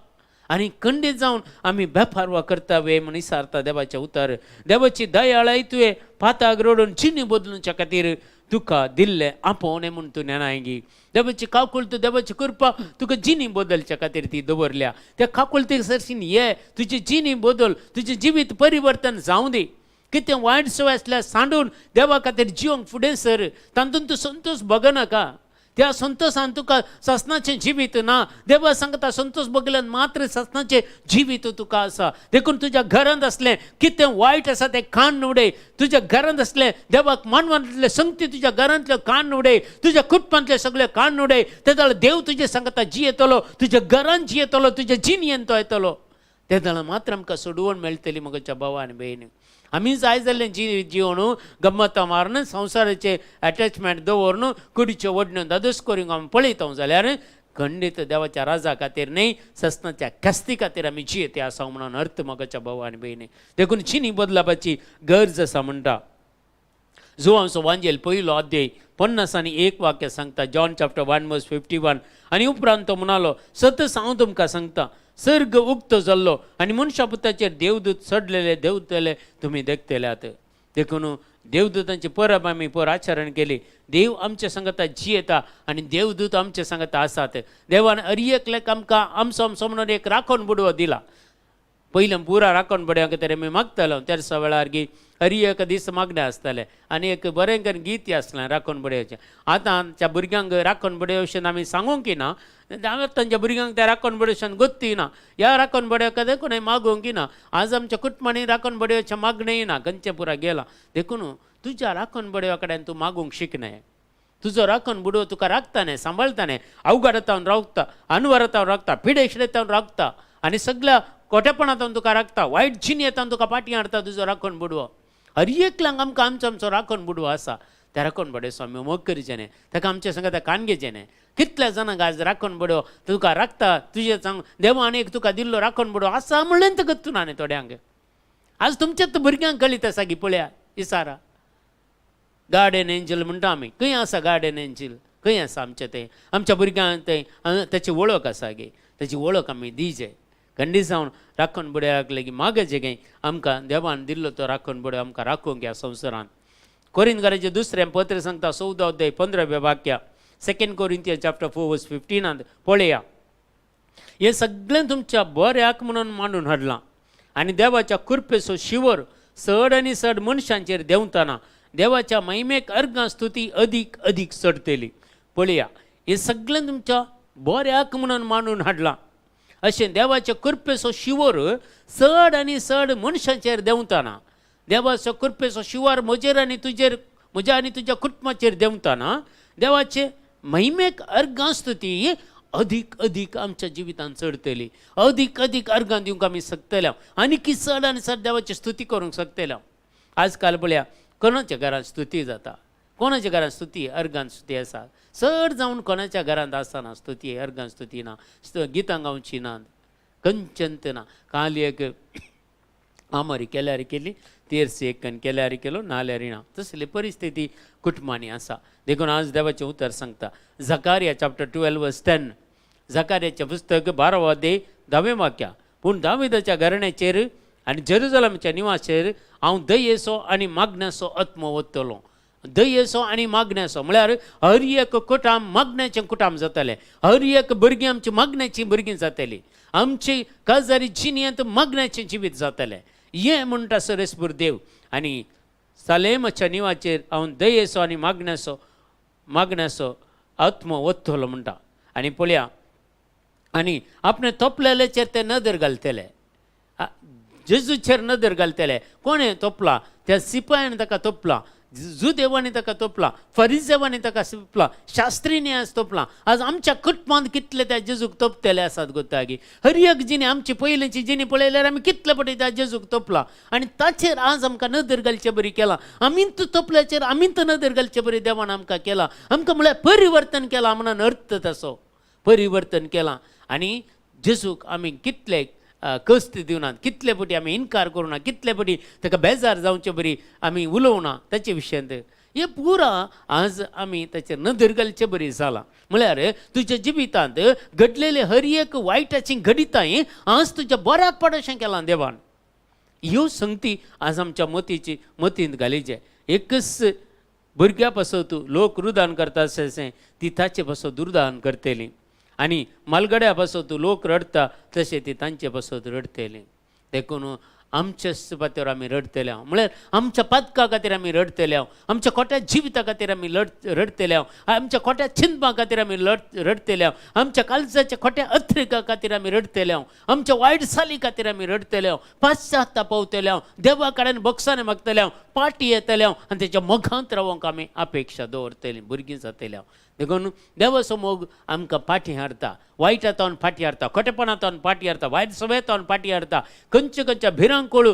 Speaker 1: आनी खंडीत जावन आमी बेपारवा करता वे म्हण विसारता देवाचें उतर. देवाची दयाळाय तुवें पाताक रडून जिणी बदलूच्या खातीर तुका दिल्लें आपोवणें म्हूण तूं नेणाय गी. देवाची काकुळट, देवाची कृपा तुका जिणी बदलच्या खातीर ती दवरल्या. त्या काकुळटी सरशीन ये, तुजी जिणी बदल, तुजें जिवीत परिवर्तन जावं दी. कितें वायट सवय आसल्यार सांडून देवा खातीर जिवंक फुडें सर, तातूंत तूं संतोश भोगनाका. त्या संतोशान तुका सासणाचें जिवीत ना. देवा सांगता संतोश भोगल्यान मात्र सासणाचें जिवीत तुका आसा. देखून तुज्या घरांत आसलें कितें वायट आसा तें काण उडय. तुज्या घरांत आसलें देवाक मानवांतले संगती तुज्या घरांतल्यो काण उडय, तुज्या कुटुंबांतले सगळे काण उडय. ते जाल्यार देव तुजें सांगता जियेतलो, तुज्या घरांत जियेतलो, तुज्या जिणयेन तो येतलो. ते जाल्यार मात्र आमकां सोडवण मेळटली म्हज्या भावा आनी भयणी. आमी जाय जाल्लें जिवन गम्मतां मारून संवसाराचें एटॅचमेंट दवरून कुडीच्यो वडण्यो दादोस करूंक आमी पळयता जाल्यार खंडीत देवाच्या राजा खातीर न्हय, सस्नाच्या ख्यास्ती खातीर आमी जियेते आसा म्हणून अर्थ म्हज्या भाव आनी भयणी. देखून चिनी बदलापाची गरज आसा म्हणटा. जुवांचो वांजेल 1 अध्याय 50 आनी 1 वाक्य सांगता, जॉन चॅप्टर 1 वर्स 51. आनी उपरांत तो म्हणालो, सतच हांव तुमकां सांगता, सर्ग उक्तो जाल्लो आनी मनशा पुताचेर देवदूत चडलेले देवतले तुमी देखतल्यात. देखून देवदूतांची परब आमी पर आचरण केली. देव आमच्या सांगता जियेता आनी देवदूत आमच्या सांगता आसात. देवान हर एकल्याक आमकां आमचो आमचो म्हणून एक राखण बुडवो दिला. पयलें पुरा राखण बड्यांक तरी आमी मागतालो तेरसा वेळार की हरी एक दीस मागणें आसतालें आनी एक बरें करून गीत आसलें राखण बडयाचें. आतां आमच्या भुरग्यांक राखण बडया भशेन आमी सांगूंक ना, तांच्या भुरग्यांक त्या राखण बडया भशेन गोत्ती ना, ह्या राखण बड्या कदें कोणें मागूंक ना. आज आमच्या कुटुंबांनी राखण बडयाचें मागणें ना, खंयचें पुरा गेलां. देखून तुज्या राखण बडया कडेन तूं मागूंक शिकनाय. तुजो राखण बुडो तुका राखता न्ही, सांबाळटा न्ही, अवघडातावन रावता, अनवरतावन राखता, पिडेशिडेतावन राखता आनी सगळ्या कोटेपणांतून तुका राखता, वायट जिणेंतावन तुका फाटीं हाडटा तुजो राखण बुडवो. हर एकल्यांक आमकां आमचो आमचो राखण बुडवो आसा. त्या राखण बडयाचो आमी मोग करचें न्ही, ताका आमच्या संगात कान घेवचें न्ही. कितल्या जाणांक आज राखण बडो तुका राखता, तुजें सांग देवान एक तुका दिल्लो राखण बडो आसा म्हणलें तर गत्तू ना न्ही थोड्यांक. आज तुमच्याच भुरग्यांक कळीत आसा की पळया इसारा गार्डन एंजल म्हणटा आमी, खंय आसा गार्डन एंजल, खंय आसा आमचें तें, आमच्या भुरग्यांक तें ताची वळख आसा गे, ताची वळख आमी दिजे. खंडीत जावन राखण बड्याक लेगीत मागचें गे, आमकां देवान दिल्लो तो राखण बड्यो आमकां राखूंक ह्या संवसारांत. कोरिंतकारांचें दुसरें पत्र सांगता 14 अध्याय 15 वाक्या, 2 कोरिंथियन चॅप्टर 4 वर्स 15 पळया. हें सगळें तुमच्या बऱ्याक म्हणून मांडून हाडलां आनी देवाच्या कृपेचो शिवर चड आनी चड मनशांचेर देंवतना देवाच्या महिमेक अर्गां स्तुती अदीक अदीक चडटली. पळया, हें सगळें तुमच्या बऱ्याक म्हणून मांडून हाडलां अशें देवाच्या कृपेचो शिवर चड आनी चड मनशांचेर देंवतना, देवाचो कृपेचो शिवर म्हजेर आनी तुजेर, म्हज्या आनी तुज्या कुटुंबाचेर देंवतना देवाचे महिमेक अर्गां स्तुती अदीक अदीक आमच्या जिवितांत चडटली. अदीक अदीक अर्गां दिवंक आमी शकतले आनी की चड आनी चड देवाची स्तुती करूंक शकतले. आजकाल पळया कोणाच्या घरांत स्तुती जाता, कोणाच्या घरांत स्तुती अर्गान स्तुती आसा, चड जावन कोणाच्या घरांत आसना स्तुती, अर्गान स्तुती ना, गितां गावची ना, कंचंत ना. काल एक आमरी केल्यार केली, तेर्स एकन केल्यार केलो, नाल्यार ना, तसली परिस्थिती कुटुंबांनी आसा. देखून आज देवाचें उतर सांगता जकारिया चॅप्टर 12 वर्स 10, जकारियाचें पुस्तक 12 अध्याय 10 वाक्या, पूण दाविदाच्या घराण्याचेर आनी जेरुजलमच्या निवासचेर हांव दयेचो आनी मागण्याचो आत्मो वतलो. दयेचो आनी मागण्याचो म्हळ्यार हर एक कुटाम मागण्याचें कुटाम जातलें, हर एक भुरगीं आमची मागण्याचीं भुरगीं जातलीं, आमची काजारी जिणेंत मागण्याचें जिवीत जातलें. हें म्हणटा सरेसपूर देव. आनी सालेमाच्या निवाचेर हांव दयेचो आनी मागण्याचो आत्मो वतलो म्हणटा. आनी पळया, आनी आपणे तोपलेल्याचेर ते नदर घालतले, जेजूचेर नदर घालतले. कोणें तोपला? त्या सिपायान ताका तोपला, जुदेवांनी ताका तोपला, फरिजेवांनी ताका तोपला, शास्त्रींनी आज तोपला. आज आमच्या कुटुंबांत कितले त्या जेजूक तोपतले आसात गोतागी. हर एक जिणी आमची पयलींची जिणी पळयल्यार आमी कितले पटी त्या जेजूक तोपला आनी ताचेर आज आमकां नदर घालचे बरी केला. आमीच तोपल्याचेर आमीच नदर घालचे बरी देवान आमकां केला. आमकां म्हळ्यार परिवर्तन केलां म्हणून अर्थ तसो परिवर्तन केलां. आनी जेजूक आमी कितले कश्ट दिवनात, कितले पटी आमी इनकार करुना, कितले पटी ताका बेजार जावचे बरी आमी उलोवना ताचे विशयांत. हे पुरा आज आमी ताचेर नदर घालचे बरी जालां. म्हळ्यार तुज्या जिवितांत घडलेले हर एक वायटाची घडितां आज तुज्या बऱ्याक पड अशें केलां देवान. ह्यो संगती आज आमच्या मतींत घालीचे. एकच भुरग्या पासत लोक रुदान करता अशें ती ताचे पासत रुदान करतली आनी मालगड्या पासत लोक रडटा तशें ती तांचे पासत रडटली. देखून आमच्या पात्यार आमी रडटले, म्हळ्यार आमच्या पातका खातीर आमी रडटले, आमच्या खोट्या जिविता खातीर आमी रडटले, आमच्या खोट्या चिंतपा खातीर आमी रडटले, आमच्या काळजाच्या खोट्या अथ्रिका खातीर आमी रडटले, आमच्या वायट साली खातीर आमी रडटले, पाश्चात्ता पावतले, देवा कडेन बक्षाने मागतले, पाटी येतले आनी तेच्या मोगांत रावंक आमी अपेक्षा दवरतली, भुरगीं जातले. देखून देवाचो मोग आमकां फाटीं हाडटा, वायटांतल्यान फाटीं हाडटा, खोटेपणांतल्यान फाटीं हाडटा, वायट सवयेंतल्यान फाटीं हाडटा. खंयच्या खंयच्या भिरांकूळ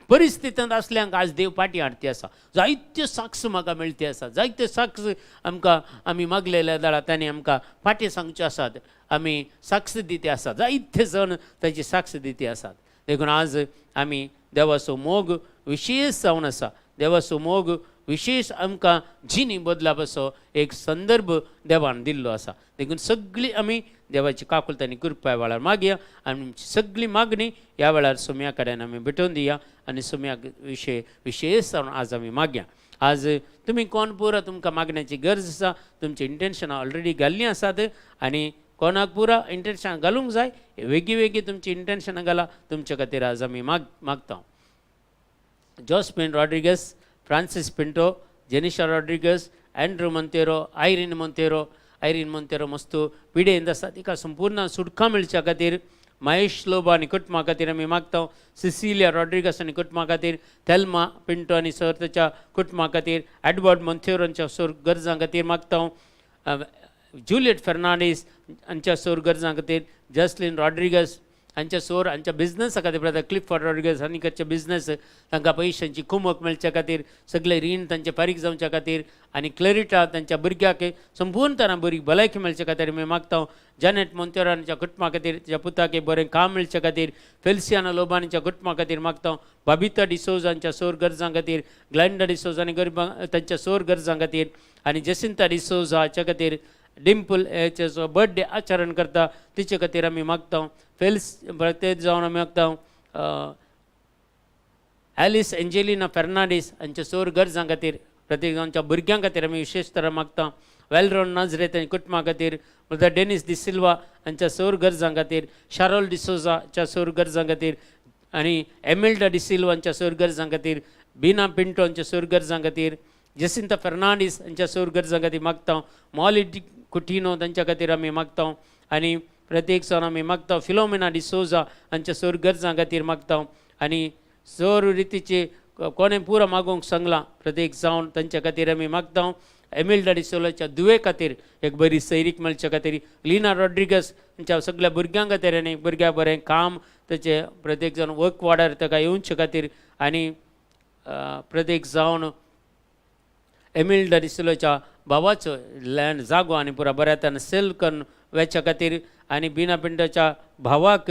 Speaker 1: परिस्थितींत आसल्यांक आज देव फाटीं हाडटी आसा. जायत्यो साक्ष म्हाका मेळटी आसा, जायत्यो साक्ष आमकां आमी मागलेल्या जाल्यार तांणी आमकां फाटीं सांगच्यो आसात, आमी साक्ष दिती आसात, जायते जाण ताची साक्ष दिती आसात. देखून आज आमी देवाचो मोग विशेश जावन आसा, देवाचो मोग विशेश आमकां जिणी बदलापाचो एक संदर्भ देवान दिल्लो आसा. देखून सगळीं आमी देवाची काकुळट आनी कृपा वेळार मागया आनी आमची सगळी मागणी ह्या वेळार सोम्या कडेन आमी भेटोवन दिया आनी सोम्याक विशेश जावन आज आमी मागया. आज तुमी कोण पुरो तुमकां मागण्याची गरज आसा, तुमची इंटेन्शनां ऑलरेडी घाल्लीं आसात आनी कोणाक पुरा इंटेन्शन घालूंक जाय, वेगळी वेगळी तुमची इंटेन्शनां घाला. तुमचे खातीर आज आमी मागता. Josephine Rodrigues, Francis Pinto, Jenisha Rodrigues, Andrew Monteiro, Irene Monteiro. Irene Monteiro मस्तू पिडेन आसा, तिका संपूर्ण सुटका मेळच्या खातीर. महेश लोबो आनी कुटुंबा खातीर आमी मागता. सिसिलिया रॉड्रिगस आनी कुटुंबा खातीर, थेल्मा पिंटो आनी सर ताच्या कुटुंबा खातीर, एडवर्ड मोंतेरोंच्या सोर गरजां खातीर मागता. जुलियट फेर्नांडीस हांच्या सोर गरजां खातीर, जसलीन रॉड्रिगस हांच्या सोर हांच्या बिजनसा खातीर, ब्रदर क्लिफर्ड रॉड्रिगस हांणी करचे बिजनस तांकां पयशांची कुमक मेळच्या खातीर, सगळे रीण तांचे फारीक जावच्या खातीर आनी क्लरिटा तांच्या भुरग्याक संपूर्ण तरान बरी भलायकी मेळच्या खातीर आमी मागता. जॅनेट मोंतेरो हांच्या कुटुंबा खातीर, तिच्या पुताक बरें काम मेळच्या खातीर. फेल्सियाना लोबानीच्या कुटुंबा खातीर मागता. बाबिता डिसोज हांच्या सोर गरजां खातीर, ग्लॅन्डा डिसोज आनी गरिबां तांच्या सोर गरजां खातीर आनी जेसिंता डिसोजा हाच्या खातीर, डिम्पल हेचो बर्थडे आचरण करता तिचे खातीर आमी मागता. फेल्स ते जावन आमी मागता. एलिस एंजेलिना फेर्नांडीस हांच्या सोर गरजां खातीर, प्रत्येक आमच्या भुरग्यां खातीर आमी विशेश तरा मागता. वेलरोन नाजरेत आनी कुटुंबा खातीर, ब्रदर डेनिस डिसिल्वा हांच्या सोर गरजां खातीर, शारोल डिसोजा हांच्या सोर गरजां खातीर आनी एमिल्डा डिसिल्वा हांच्या सोर गरजां खातीर, बिना पिंटो हांच्या सोर गरजां खातीर, जेसिंता फेर्नांडीस हांच्या सोर गरजां खातीर मागता. मॉली कुटिनो तांच्या खातीर आमी मागता आनी प्रत्येक सण आमी मागता. फिलोमिना डिसोजा हांच्या सोर गरजां खातीर मागता आनी सोर रितीचे कोणें पुरो मागूंक सांगलां प्रत्येक जावन तांच्या खातीर आमी मागता. एमिल्डा डिसोलाच्या दुवे खातीर एक बरी सैरीक मेळच्या खातीर, लिना रॉड्रिगस हांच्या सगळ्या भुरग्यां खातीर आनी भुरग्या बरें काम ताचें प्रत्येक जावन वर्क वाडर ताका येवचे खातीर आनी प्रत्येक जावन एमिल्डा डिसोलाच्या भावाचो लँड जागो आनी पुरा बऱ्या तरान सेल करून वेच्या खातीर आनी बिना पिंडाच्या भावाक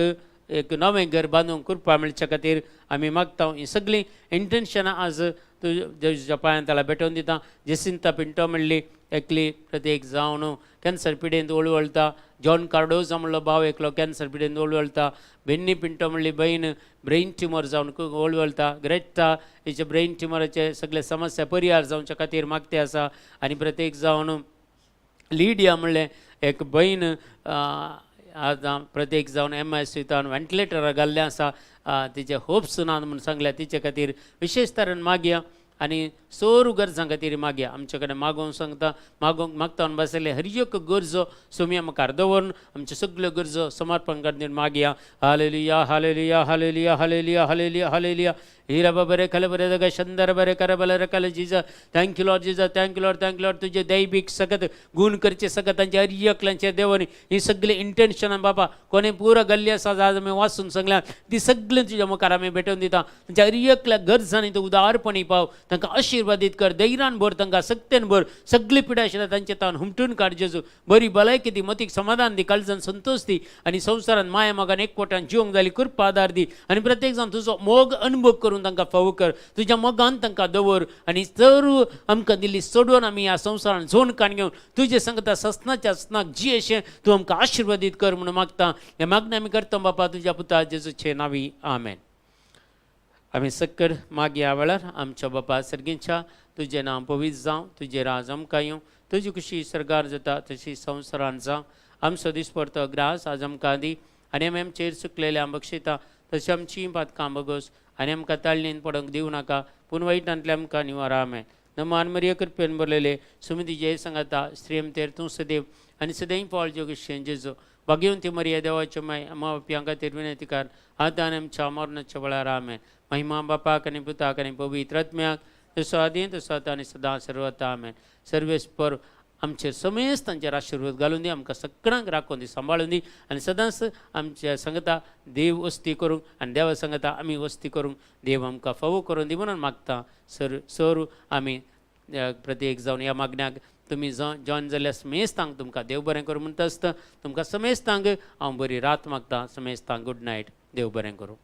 Speaker 1: एक नवें घर बांदूंक कृपा मेळच्या खातीर आमी मागता. ही सगळीं इंटेन्शनां आज तुज्या पांयान ताला भेटोवन दिता. जेसिंता पिंटो म्हणली एकली प्रत्येक जावन कॅन्सर पिडेंत वळवळटा. जॉन कार्डोजा म्हणलो भाव एकलो कॅन्सर पिडेंत वळवळटा. बेन्नी पिंटो म्हणली बहीण ब्रेन ट्युमर जावन वळवळटा. ग्रेटा हिचे ब्रेन ट्युमराचे सगळे समस्या परिहार जावच्या खातीर मागते आसा आनी प्रत्येक जावन लिडिया म्हणलें एक बहीण आतां प्रत्येक जावन एम I सीतान व्हेंटिलेटरार घाल्लें आसा, तिचे होप्स ना म्हूण सांगल्या, तिचे खातीर विशेश तरेन मागया आनी सोरू गरजां खातीर मागया. आमचे कडेन मागोवंक सांगता, मागोवंक मागता म्हणून बसले हर एक गरजो सोमया मुखार दवरून आमच्यो सगल्यो गरजो समर्पण करून मागया. Hallelujah, hallelujah, hallelujah, hallelujah, hallelujah, hallelujah. हिरा बरे खले बरे दगा शंदर बरे कर बले रकल Jesus. Thank you Lord Jesus, thank you Lord, thank you Lord. तुजे दैवीक सगत गुण करचे सगत तांचे हर एकल्यांचे देवानी ही सगळी इंटेन्शनां बाबा कोणे पुरो गल्ली आसा आज आमी वाचून सांगल्या ती सगळीं तुज्या मुखार आमी भेटोवन दिता. तांच्या हर एकल्या गरजांनी तूं उदारपणी पाव, तांकां आशिर्वादीत कर, धैर्यान भर, तांकां सक्तेन भर, सगळी पिडा आशिल्ल्या तांचे तान हुमटून काड जेजू. बरी भलायकी दी, मतीक समाधान दी, काळजान संतोश दी आनी संवसारान माया मोगान एकवटान जिवंक जाली कृपा आदार दी आनी प्रत्येक जाण तुजो मोग अनुभव करून तांकां फावो कर, तुज्या मोगान तांकां दवर आनी चड आमकां दिल्ली सोडून आमी ह्या संवसारान झोन काण घेवन तुजे सांगता ससनाच्या ससनाक जी अशें तूं आमकां आशिर्वादीत कर म्हणून मागता. हें मागणें आमी करता बापा तुज्या पुता जेजूचे नांवी, आमेन. आमी सक्कर मागया वेळार आमच्या बापा सर्गींच्या तुजें नांव पवित्र जावं, तुजें राज आमकां येवं, तुजी खुशी सर्गार जाता तशी संवसारान जावं. आमचो दिसपडतो ग्रास आज आमकां दी आनी आमी आमचेर चुकलेल्या बक्षिता तशी आमची पातकां बगोस आनी आमकां ताळणेन पडोंक दिवं नाका पूण वायटांतले आमकां निवार. आमेन. नमान मरिया कृपेन भरलेले सुमती जय सांगता स्त्रियमतेर तूं सदैव आनी सदैव पावल जोगेश जेजो भाग्यवंती मरिया देवाच्यो माय अम्मा बापयां खातीर विनंती कर आतां आनी आमच्या मरणाच्या वेळार. आमेन. महिमा बापाक आनी पुताक आनी पवित्र आत्म्याक, जसो आदी तसो आतां आनी सदां सर्वता. आमेन. सर्वेस्पर आमचेर समेस्त तांचेर आशिर्वाद घालून दी, आमकां सगळ्यांक राखून दी, सांबाळून दी आनी सदांच आमच्या सांगता देव वस्ती करूंक आनी देवा सांगता आमी वस्ती करूंक देव आमकां फावो करून दी म्हणून मागता. सर सर आमी प्रत्येक जावन ह्या मागण्याक तुमी जॉयन जाल्यार समेस्तांक तुमकां देव बरें करूं म्हणटा आसता. तुमकां समेस्तांक हांव बरी रात मागता. समेस्तांक गुड नायट. देव बरें करूं.